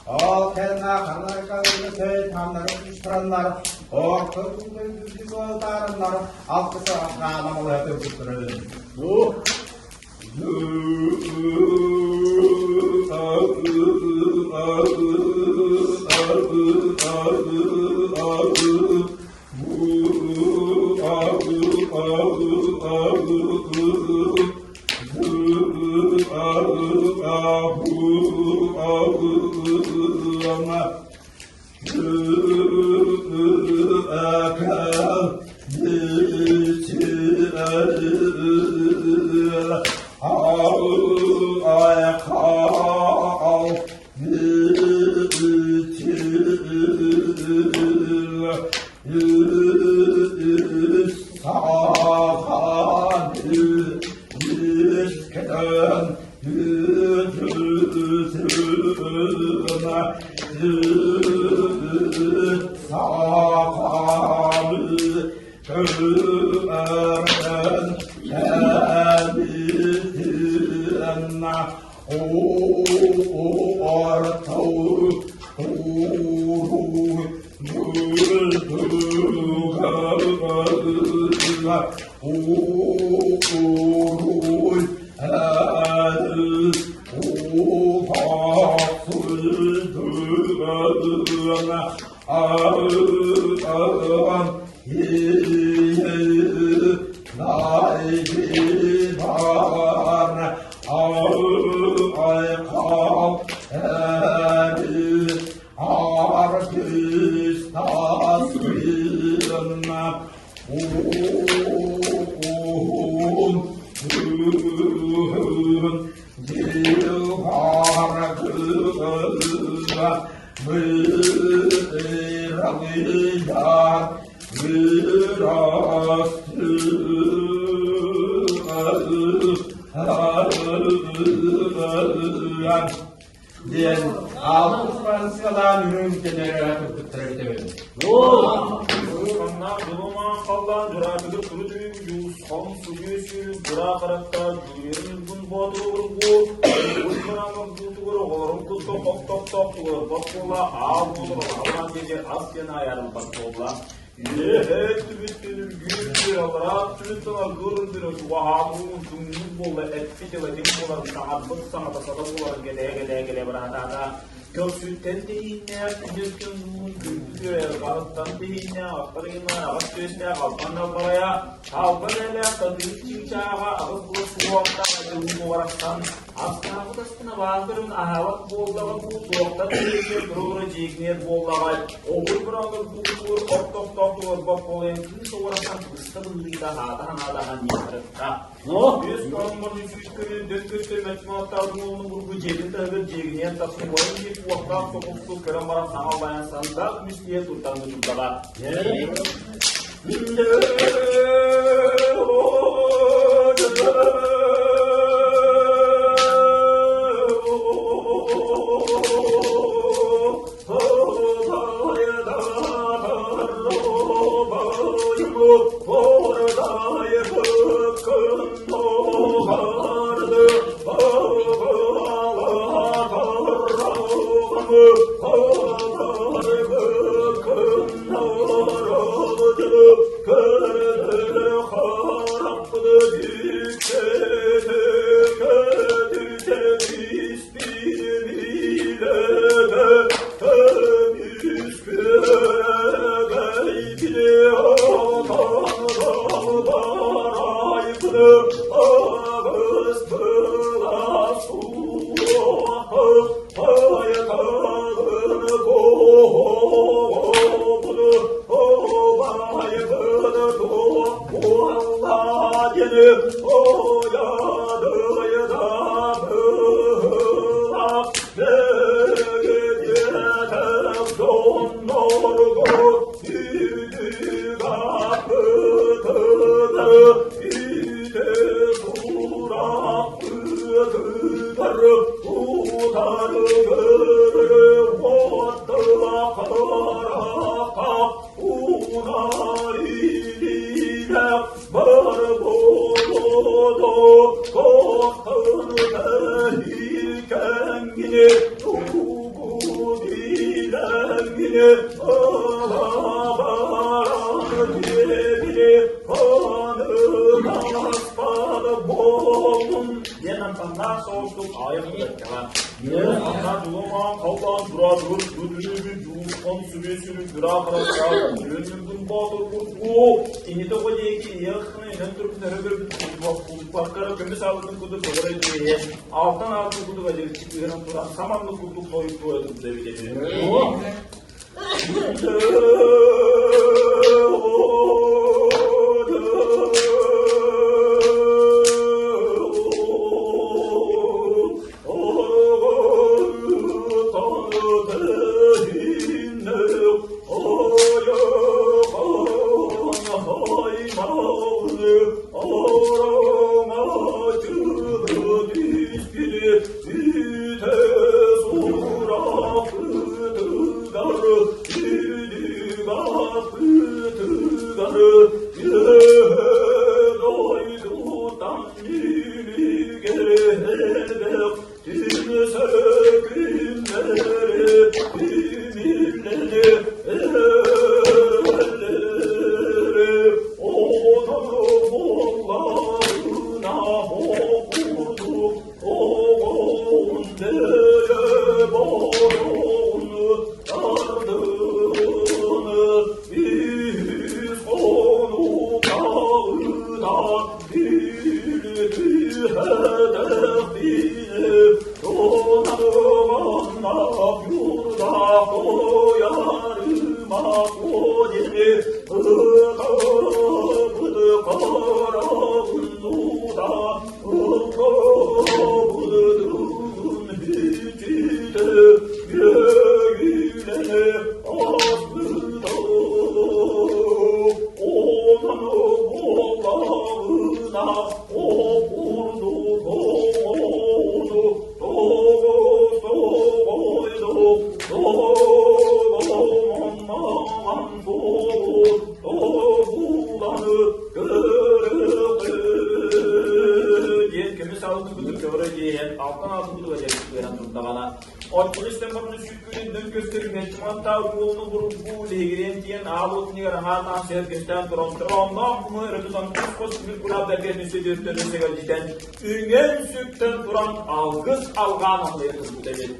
Ол кэннэ ханарга тааннары тураннар, орто таарыннар, алтысы хаанамалыа турбуттарын. Диэн алтыс Франциялаан үрүҥ тэнэрэ турбуттара бүтэбин. Ханна дулумаан халлаан дьураатыгыр туру түүн дьуусхон сугүө сүүрүк дураа харахта дьүрүөн ньургун боотуругургу уй барамыр дуутугар оҕолорун кытта хох-тохтоох тугурбат буола аал буолар алаан диэки ас диэн айарылбат буолла. Үөһээ түбүттэн үргүүр аллараа түбүттэн аргыыр үрдүнэ чугаһаабыгын тумнуур буолла эппит элэтин буоларын саҥарбыт саҥата сата буоларын кэлээ-кэлээ-кэлээ быраатаата. Көхсүттэн тэһииннээх күнүстэн уун күндү барыттан тэһииннээх аттарыгынан аҕыс түөстээх албан далбарайа албан элээх татыыр чыычааҕа аҕыс буор суһуохтаах айылгы буоларахтан астаабыт астына баатырын аһаабат буоллаҕа дуу туохтан тэһииннэр тура-тура дьиикниэр буоллаҕа Оҕур быраҕылар буутугар ортохтоох туруорбат буолан кыыс оҕурахтан быста быһыыта хаата-ханаата ханньыахтарытта. Үс тороммор үсүс көрүн дөк көстөр мөчмөттаах уолун бургу дьиэтин таһыгар дьиэгинийэн тахсан уойан диэки уохтаах соҕустук көрөн баран саҥа аллайан сандаах мүстүйэ туртаҥны турдаҕа. Диэн амтаннаах соҕустук аайах тутаччаҕа. Анна дулумаан халлаан тураатыгыр күтүрүгү дьуурхан сүбү-сүрү күраа харахтаах күрүнүргүн боотур курдуу инитэ оҕо диэки ийэххина инэн турбут өрө көрбүт кулбаккара көмүс аалытын курдук көҕөрө дьиэһэ алтан аатын курдук адьырчы кыыран туран саманнык курдук тойук туора турда эбит этэ. Үҥэн-сүктэн туран алгыс алҕаан аллайа турбут эбит.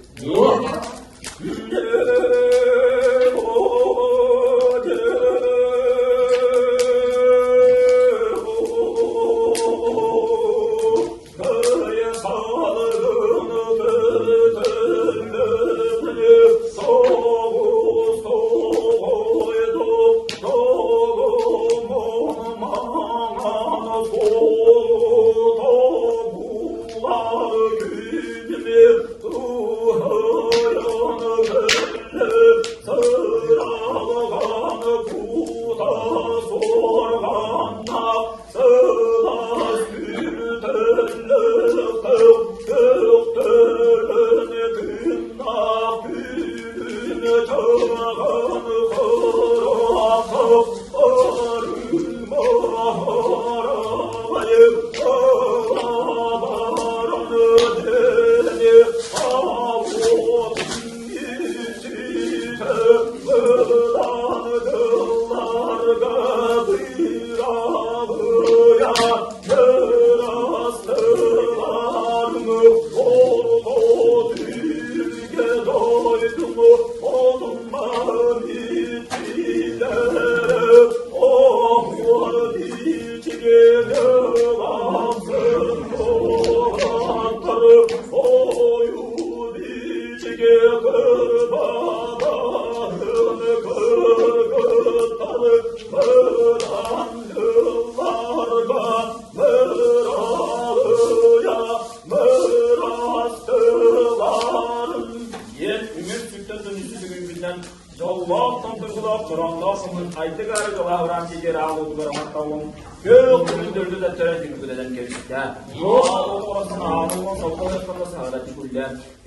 аалуутугар аматталлан күөх күнүн төрдү төттөрө түбүгүлэнэн кэбистэ.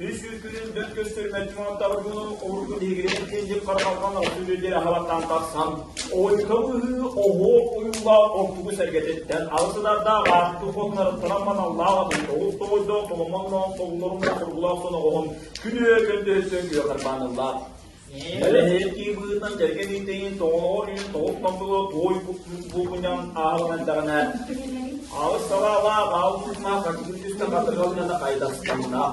Үс күнүн дөн көстөр мэлдьи обургу биһигирин киэндик харахалхан алты аһабаттаан тахсан, ойука быһыы оһуок уйуулаах ортугу сэргэтиттэн алысыдардаах аартык хотунарыттан маналлаах атын тоҕус тоҕойдоох толомонноох толлорун кургулаах соноҕоһун күнүө көндөһүттэн күөх арбааныллаах. Элэһиэттии быһыытынан дьэргэн иитэйин тоҕолоҕор үүн тоҕус томтоло туой булгунньан ааҕылан эрдэҕинэ аҕыс салаалаах аал кутунаах хатыгын түстэ хатырҕалынан хайдастанна.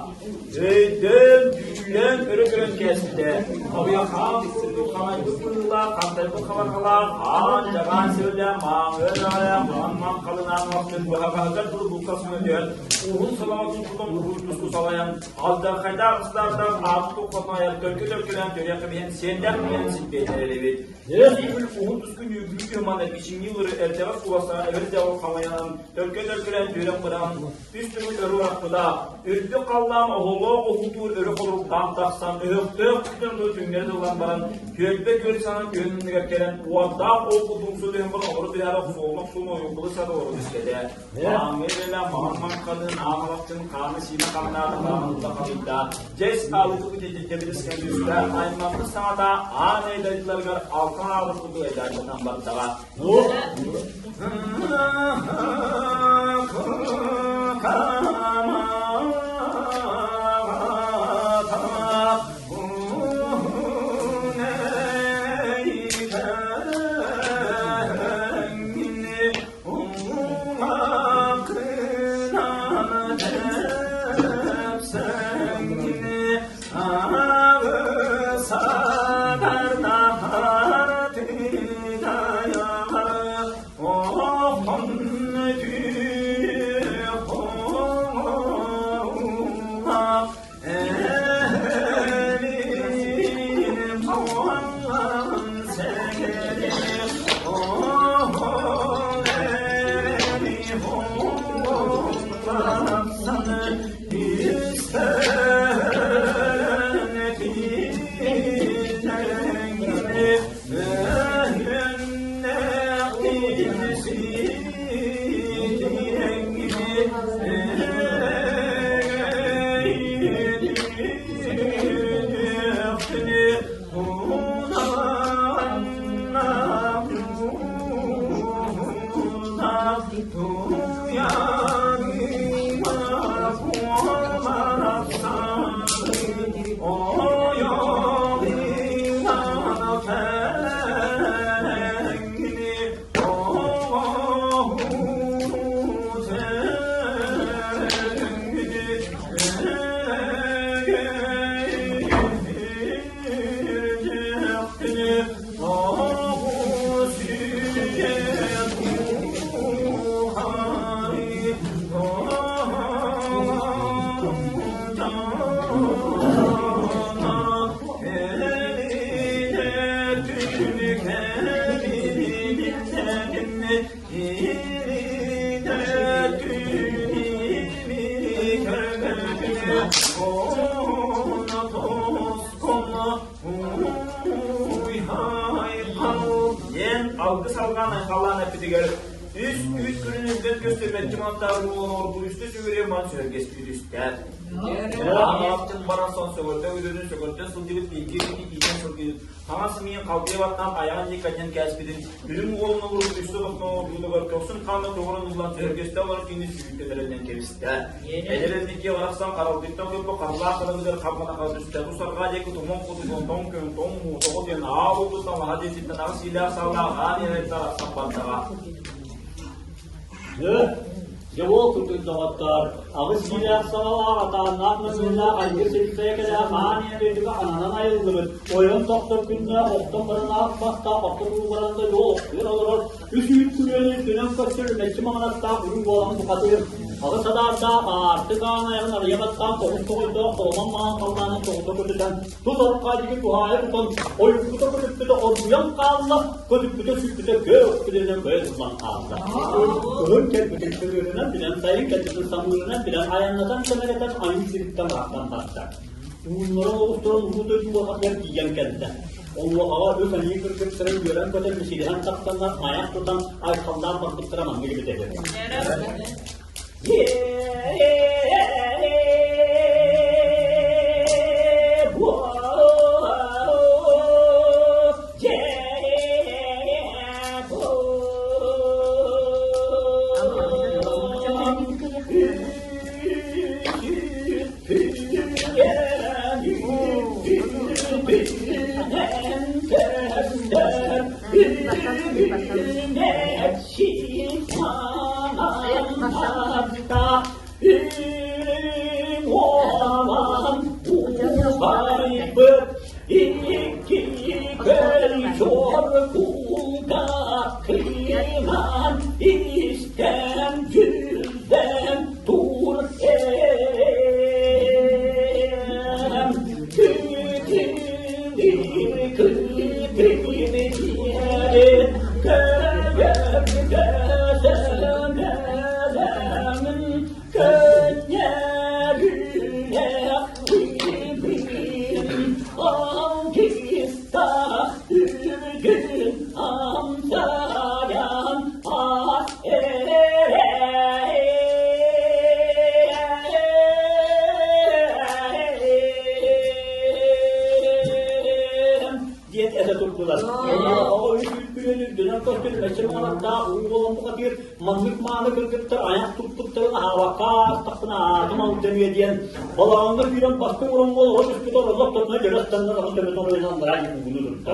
Өйдөөн, дүүлээн өрө көрөн кээспитэ. Абыйахаан курдук ханайбыт быһыылаах, хантайбыт хабарҕалаах, аан дьаҕаан сиэллээх, мааҥы даҕайа, маҥан халынаан махтын быһаҕаһыгар дылы булка сыҥа түһэн, уһун салаҕатын тутан уһун туску салайан, Алдьархайдаах ыстаардаах ааты туппатын айар төлкө-төлкөлөөн төрүөх кэбиһэн сиэннээх билэн силбиэтэр эбит. Үл уһун туску нүүгүлүү түһүманы ичиҥнии ылыры эрдэҕэс куоластаан эбэр-дьаҕыл халайанан төлкө-төлкөлөөн түөрэх быраан үс төгүл өрө ураппыта. Үрдүк халлаан оһолоох уһуутуур өрө холоруктаан тахсан өһөхтөөх күтэн түҥнэри тыллан баран түөлбэ күөл саҥа күһүн анныгар кэлэн уордаах ол тумсу түһэн баран олору түһээри охсуоллах суун ойуурбулу сата олору түспэтэ. Ааҥҥа үлэлэ маҥан маҥханын, аамалахчын хааны-сиинэ хамнаата хаамыта халыйда. Дьэс аалыты бүтэтиттэбит түстэ, аймаммыт саҥата аан эйдайдыларыгар алтан аабыт курдук айдааччатан бардаҕа. Диэн алгыс алҕаан айхаллаан эппитигэр үс үс күнүн үрдэн көстүбэччи мантаар буолан оргу үстэ сүгүрүйэн ман сүргэспит үстэ. Аҕаптын баран сон сөҕөрдө өлөрүн сөҕөрдөн сылдьыбыт бииргэ кини иитэн сылдьыбыт Хаҥас миин халбыйа баттаан айаҕын диэки анньан кээспитин, үрүҥ уолун олорун үстэ тохтообутугар көхсүн хаана тоҕорон ыллан төһөргөстө олорон кини сүүйтэлэринэн кэбистэ. Эдэр эрдикки барахсан харалдыттан көрбө харылаах харалыгар хабанаха түстэ. Тус арҕаа диэки туман хотугун тоҥ күн, тоҥ муу, тоҕо диэн аал уотуттан лаһа диэситтэн аҕыс иилээх саалаах аан иһэртэн арахсан бардаҕа. Дьэ ол курдук доҕоттоор, аҕыс киилээх саҕалаах, атааннаах мөҥүөннээх айгыр сирсэйэ кэлээх аан ийэ дойдуга ананан айыллыбыт, ойон тохтор күннээх, охтон баран аах бастаах, орто туу баран да дьол охтуйан олорор, үс үүт күрүөнү үрдүнэн көстөр мэччи маҥанастаах үрүҥ буолан бухатыыр, аҕыс адаардаах, аартык аан айаҕын арыйа баттаан тоҕус тоҕойдоох толомон маҥан халлаанын тоҕута көтүтэн, Тус аркаадьыгы туһаайа тутан, ойуккута көтүппүтэ оргуйан хаалла, көтүппүтэ сүппүтэ көөх күлүнэн көйө туллан хаалла. Кыһын кэлбитин көбүөрүнэн билэн, сайын кэлбитин самыырынан билэн, айаннатан сэмэрэтэн айыы сириттэн ыраахтан барда. Ууннара оҕустаран улуу дойду уотатыгар тиийэн кэллэ. Онуохаҕа үс аньыы кыргыттарын үөрэн-көтөн мичилиһэн тахсаннар айах тутан айхаллаан барбыттара маннык эбитэ үһү. Диэн этэ турдулар. Оҕо үс үрдүнэн көстөр мөччүр маҥанаттаах уу буолан бухатыыр маннык мааны кыргыттар айах туппуттарын аһаабакка аастахпына аатым алдьаныа диэн балаҕаҥҥа киирэн бастыҥ ороҥҥо олоро түспүт ороллох тотуна дьөрө ыстаннар аҕыс төбөтө оройунан баран ууну турда.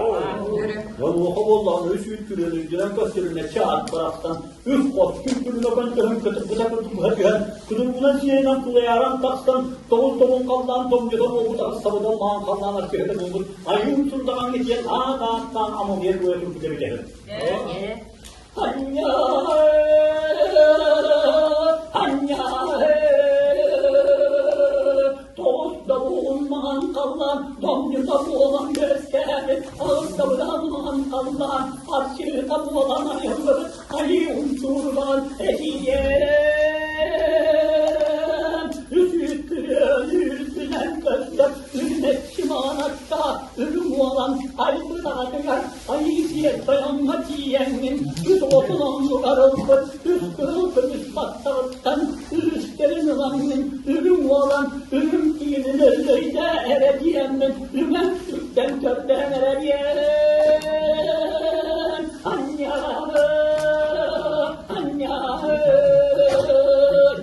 Онуоха буоллаҕына үс үүт күрүөн үрдүнэн көстөрүнэччи аат барахсан үс хос күн күлүмэ көнтөһүн кытырбыта курдук быһа түһэн кутуругунан сиэринэн кулайааран тахсан тоҕус тобун халлаан томньото буолбут аҕыс сабыдал маан халлаан арчыһыта буолбут айыым сурдаҕаҥҥа тиийэн аат ааттаан амалыйар буола турбута эбитэ Тоҕус да буолуммаҕан халлаан, домньута буолан үөскээбит, аҕыс да быдааннаҕан халлаан, арчыыта буолан айыллыбыт, айыы умсуурбаҕан этиийэм. Үсүүт күрүөн үрдүнэн көстөр, үрүмэччи маҕанаттаах үрүҥ уолан айбыт аҕатыгар Айыы сиэр тойоҥҥо тиийэҥҥин үс оҕотун оннугар ылбыт үс кыһыл көмүс баттаҕыттан үһүстэрин ылаҥҥын үрүҥ уолан үрүҥ тиинин өллөйдөө эрэ диэммин үҥэн сүктэн көрдөһөн эрэ биэрэн анньаһы анньаһы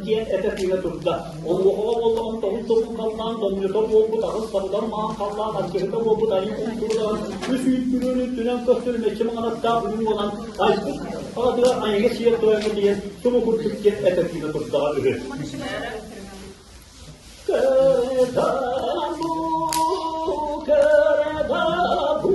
диэн этэ тыына турда. Онуохаҕа буоллаҕын тоҕус тобун халлаан томньото буолбут аҕыс сабыдал маан халлаан аргыһыта буолбут айыы култуураҕын үс үүт күрүөн үрдүнэн көстөр мэччи маҥанаттаах үрүҥ уолан айбыт аҕатыгар айыҥа сиэр тойоҥҥо тиийэн субу курдук диэн этэ тыына турдаҕа үһү. Кэрэ-да-бу, кэрэ-да-бу,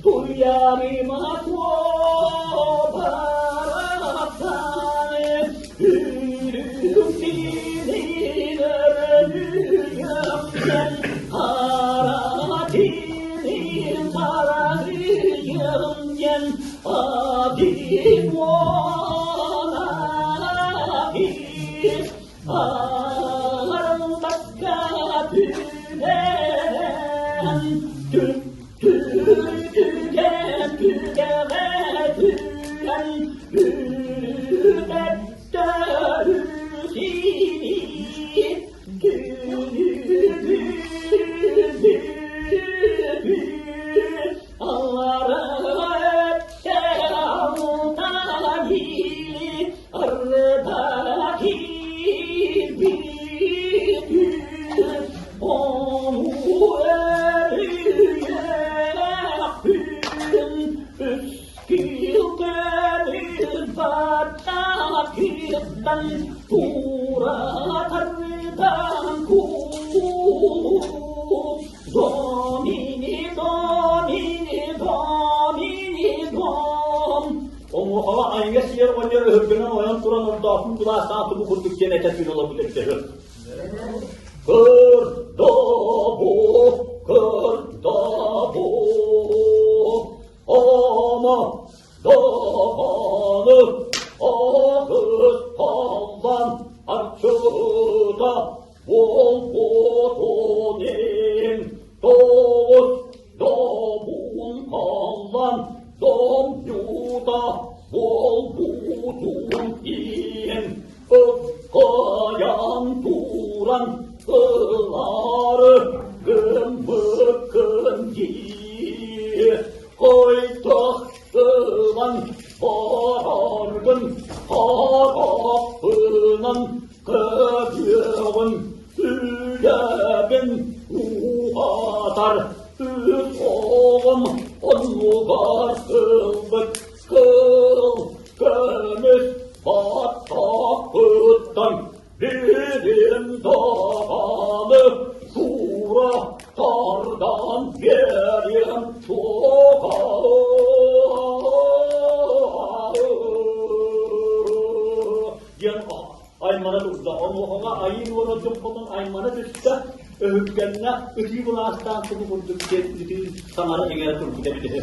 Туйарыма Онуоха айга сиэр оҕонньор өһүргэнэн ойон туран ордо. Атын былаастаах тубу курдук диэн этэ түүн олорбут эбитэ үһү. Кырдабу, кырдабу, ама даҕаны аҕыс таллан арчыта буолбутун иһин тоҕус добун халлан домньута буолбутун иһин ыккайан туран ылары гыммыккын дии Хайдах ылан бараргын харахпынан көрүөҕүм үлэбин уһатар үс оҕом оннугар ылбыт кыл көмүс баттахпыттан Билим даҕаны тура тардан биэриэм суоҕа диэн аймана турда. Онуоха айыы уора дьоппотун аймана түстэ, өһүргэннэ, ытыы былаастаан субу курдук диэн ытыы саҥара иҥэрэ турбут эбит үһү.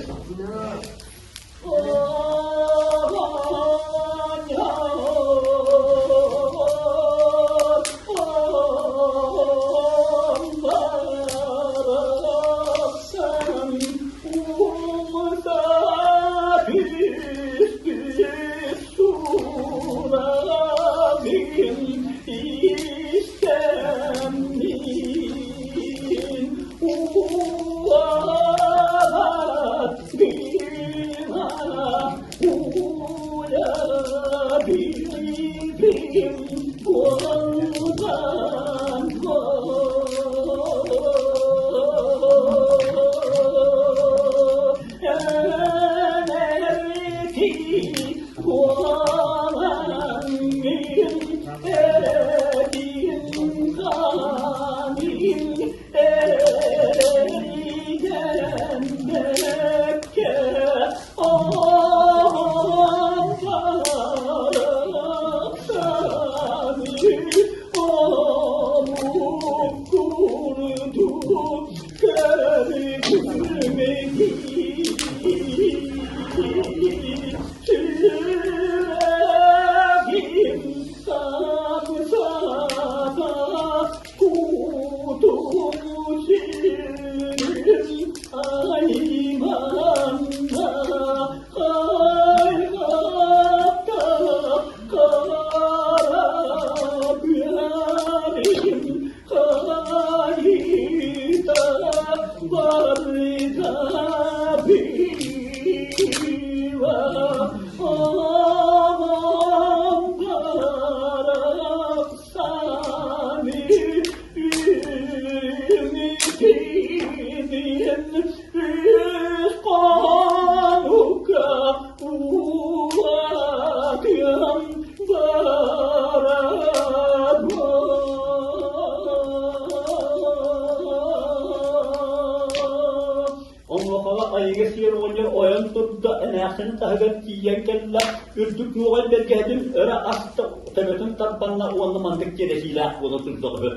Онуохаҕа айыга сиэр оҕонньор ойон турда, эмээхсин таһыгар тиийэн кэллэ, үрдүк нуоҕай бэргэһэтин өрө аста, төбөтүн тарбанна уонна маннык тиэрэсиилээх буола турда үһү.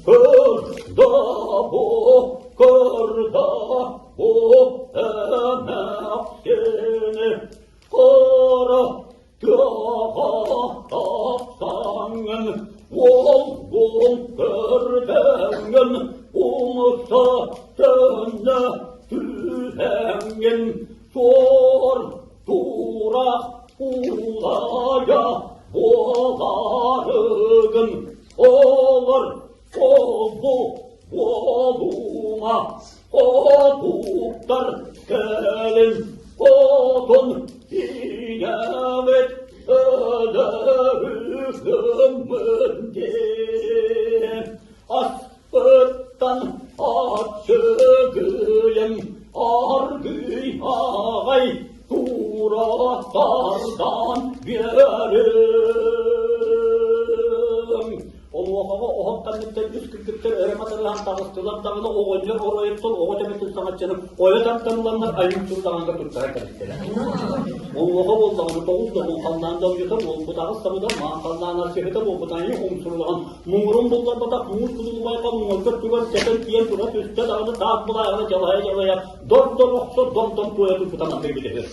Кырда-бу, кырда-бу эмээхсини хара тыаҕа тахсаҥҥын, уол-уол көрдөҥҥүн, умса төннө түһэҥҥин, суор туурах улайа буоларыгын, олор Холбу буолума, хотуктар кэлин хотун ийэбит өлөрүгүммүт диэн аспыттан аччыгыйын аргый аҕай тура тардан биэрим. Онуохаҕа оһох кэнниттэн үс үс кыргыттар өрө матарыһан таҕыстылар даҕаны оҕонньор оройуттан оҕо төбөтүн саҥаччыны ойо тардан ыланнар айыы турдаҕанга туттаран кэбистилэр. Онуоха буоллаҕына тоҕус добун халлаан долгута буолбут аҕыс сабыдал маан халлаан арчыһыта буолбут айыы умсурулаҕан муҥурун булларбатах муус кудулубайга муҥурга түгэн кэтэн тиийэн тура түстэ даҕаны таас былааҕына дьалайа-дьалайа дор-дор охсо дор-дор туойа турбута маннык эбитэ үһү.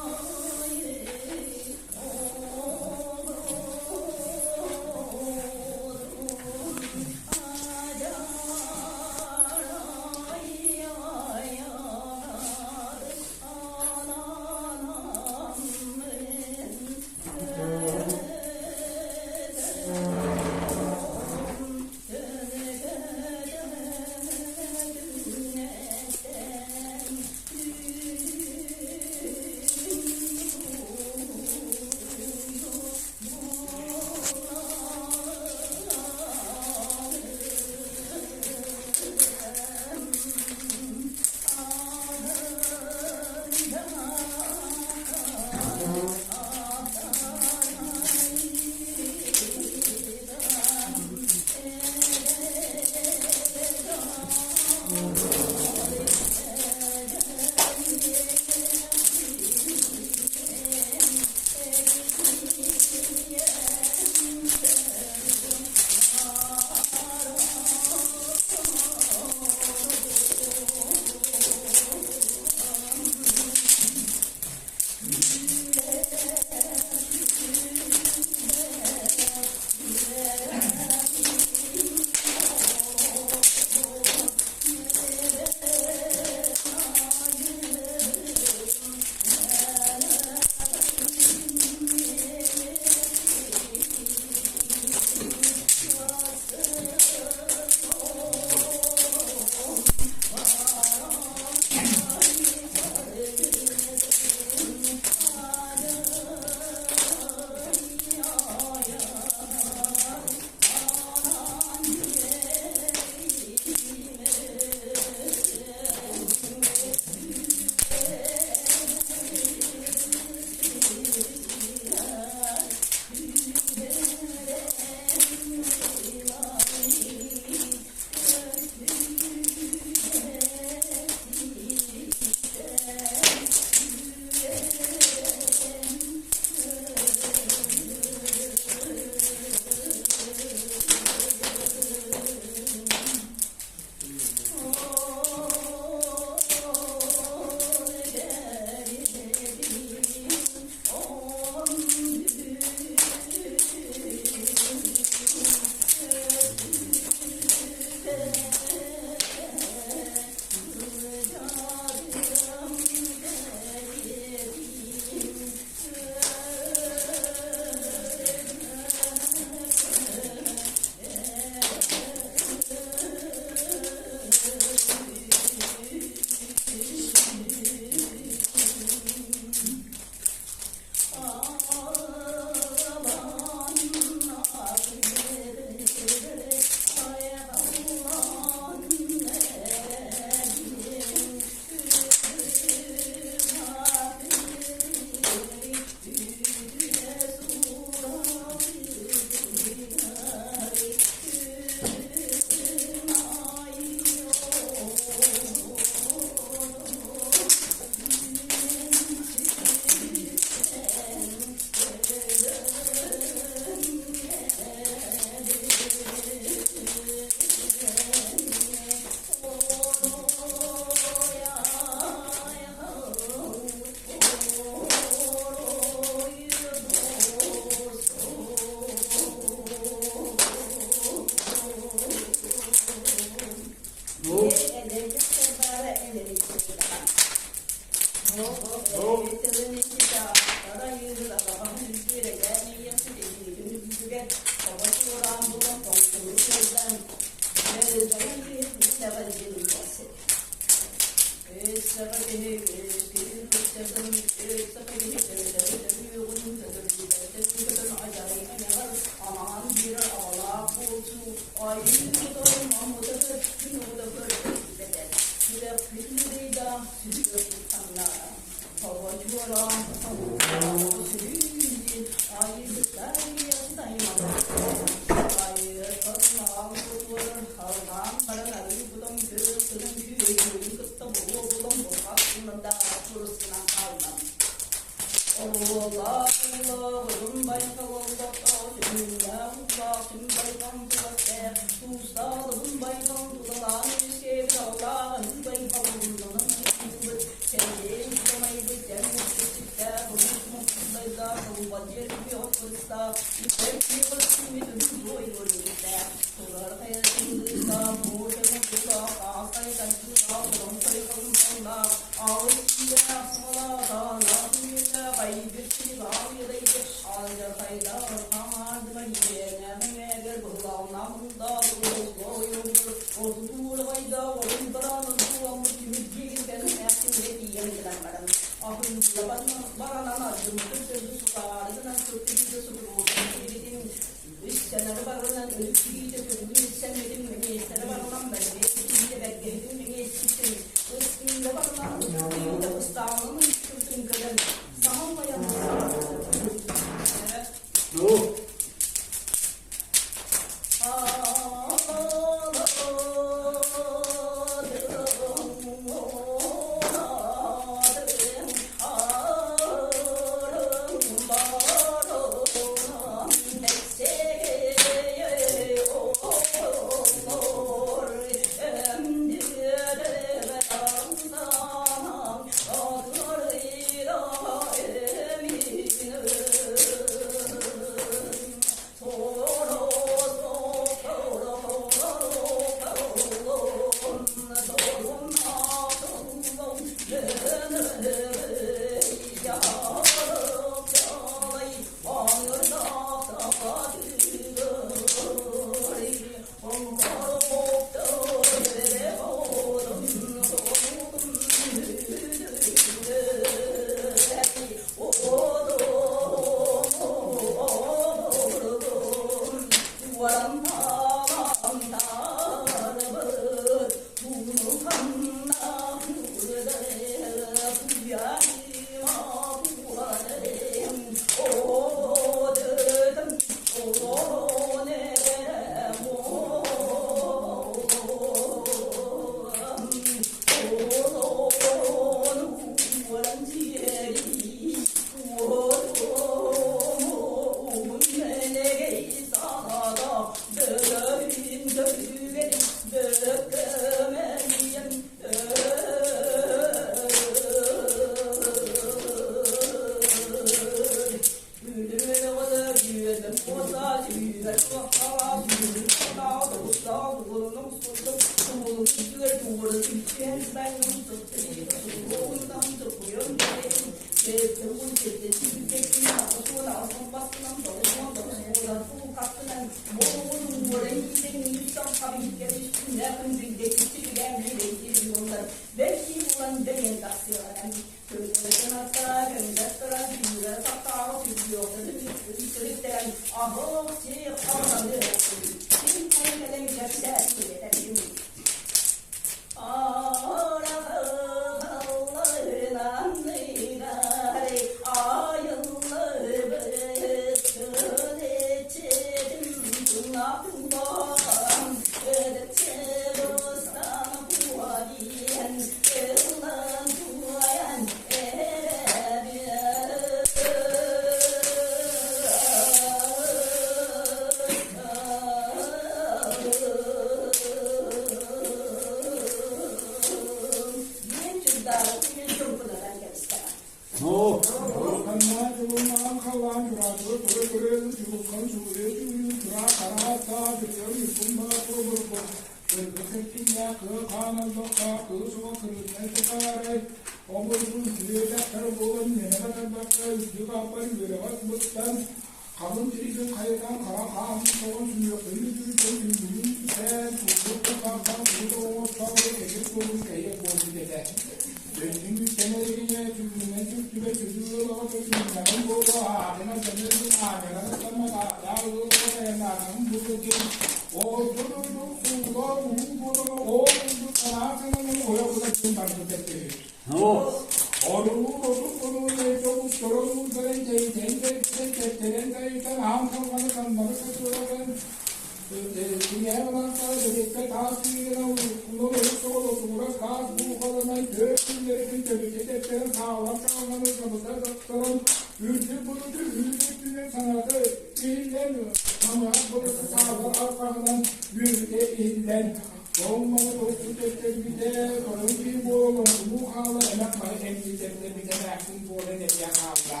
кэлэн этиэ хаалла.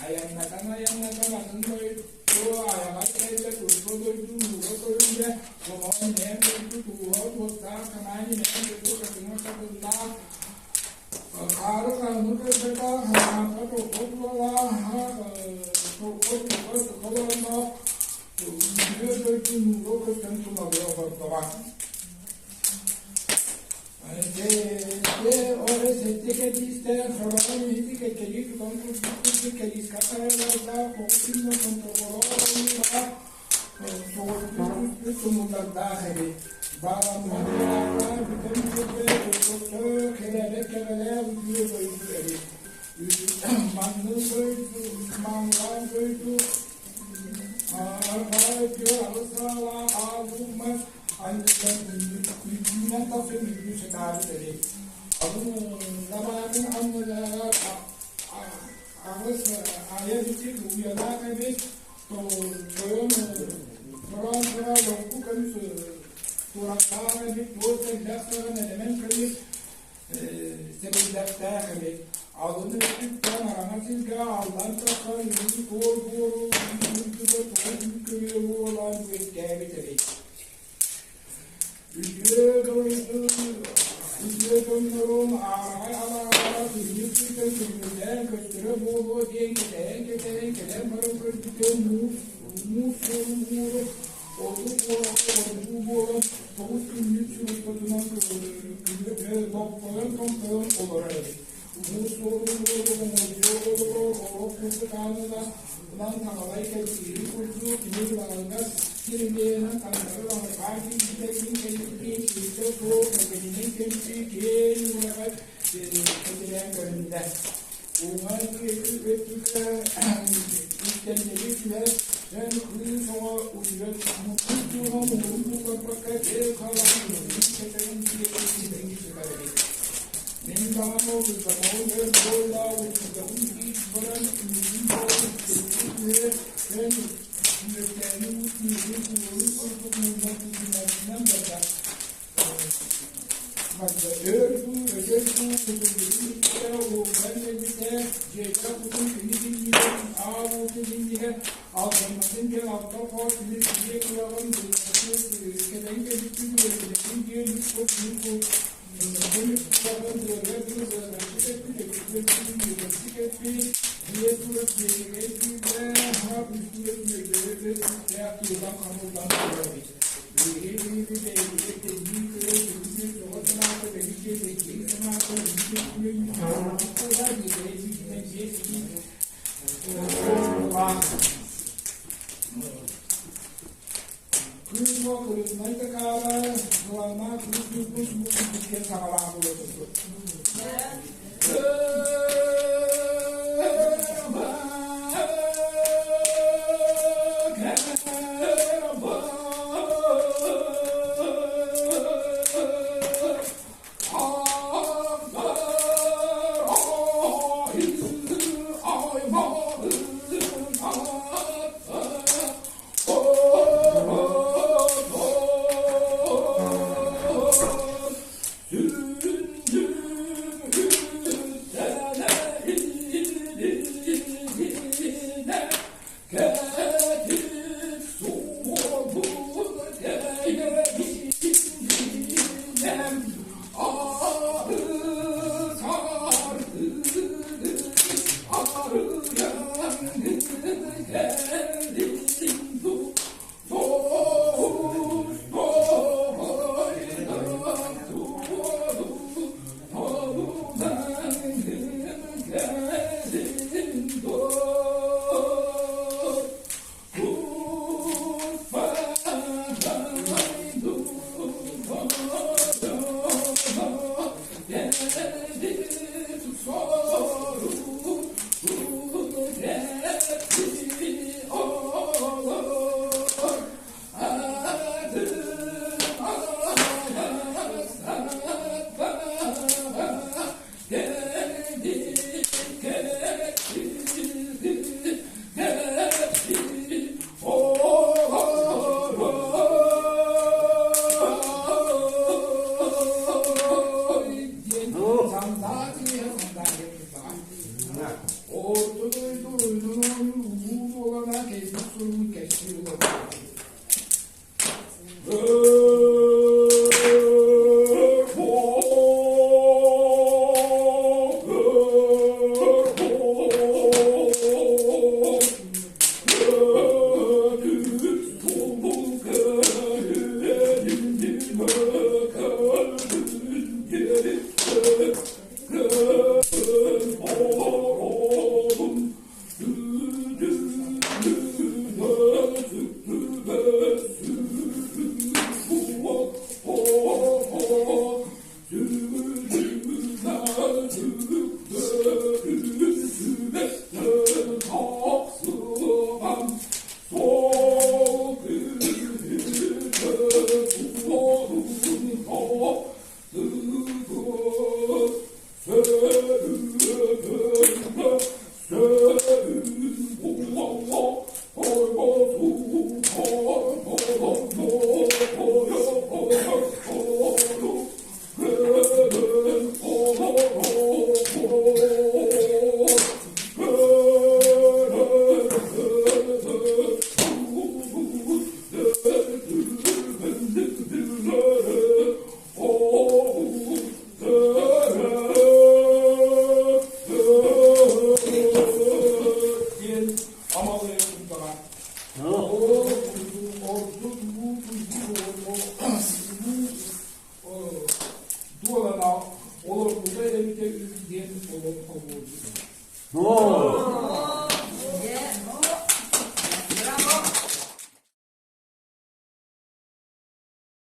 Айаннатан-айаннатан атын дойду айаҕар кэллэ, туспа дойду ууга көрүллэ, хоһоон нэм дойду тууһа туостаах, санаан инээн дойду хатыҥа хатыллаах, хаары хааны көрбөтөх, хараҥа торҕо тулалаах, торҕо туга сыха олордоох, үтүө дойду нуура көстөн тулалыы олордоҕо. Дьэ, сэттэ кэдиистээх сороҕун иһити кэккэлии тутан курдук кэдиискэ хайалардаах оҕо күннэр томторҕолоох ойуулаах соҕотугу тумуллардаах эбит. Бааламмыт бүтэн бүтэ ортото кэлээбэт кэҕэлээх үтүө дойду эбит. Маннык дойду, маҥан дойду арҕаа өттүгэр аҕыс саалаах аал мас анньыттан үрдүнэн тахсан үрдүү сатаабыт эбит. Алын лабаатын анныгар аҕыс айа бичик уйалаах эбит. Тойон тороон тура лоҥку көмүс туорахтаах эбит, туос элбэх саҕан элэмэн көмүс сэбилдэхтээх эбит. Алын өттүттэн араҥа сиргэ аллан тахсан үрүҥ туор буору үрдүгэр тоҕус күрүө буолан үөскээбит эбит. Үтүө дойду үтүө дьоннорун аараҕай алааҕа күннүк күүтэн күннүктээн көстөрө буолуо диэн кэтэһэн-кэтэһэн кэлэн баран көрбүтэ муус муус суорун буору ордук уолаҕа ордуу буолан тоҕус күннүк суруктатынан лоппойон томтойон олорор эбит. Муус суорун буору оҥордуо олорор орох курдук аанынан Улаан таҥалай кэлсиири курдук кини лаҥаҥҥас сирилиэнэн таҥнары лаҥырҕаан киирбитэ ким кэлбитин кииртэ суох кэргэнинэн кэлбит киэҥ ураҕай кэтилээн көрүннэ. Уҥа диэки өттүгэр истэннэри түһэр эн кыыс оҕо утуйар муккут дьуоҕа муҥурун булларбакка бэл халаан муҥурун кэтэрин диэки ситэрин сытар эбит. Мин даҕаны утуйбатаҕым өр буолла, утуйдаҕым дии баран үүтүн буолан түһэр, эн үөтээни уут миигин уурун курдук муннар күүтүнээччинэн барда. Барда өр дуу, өтөр дуу утуйбутун бүттэ, уурдан кэлбитэ, дьиэтэ кутун кини иннигэр, аал уутун иннигэр алдьамматын диэн алта хоот тимир кириэ кылаҕын кэтэн кэлбиппин үөрдүбэтин диэн үс хос күн Күн уо кырыымнай такаара, былаана кыыс кыыспын субуккун киһиэн саҕалаан буола турбут. Орто дойду ойуунун оонньуур улуу дуолана кэлбит суругун кэпсии олорбут. Диэн амалыйа турдаҕа. Ордук дуолана олорбута эбитэ үһү диэн олоҥхолуурбут.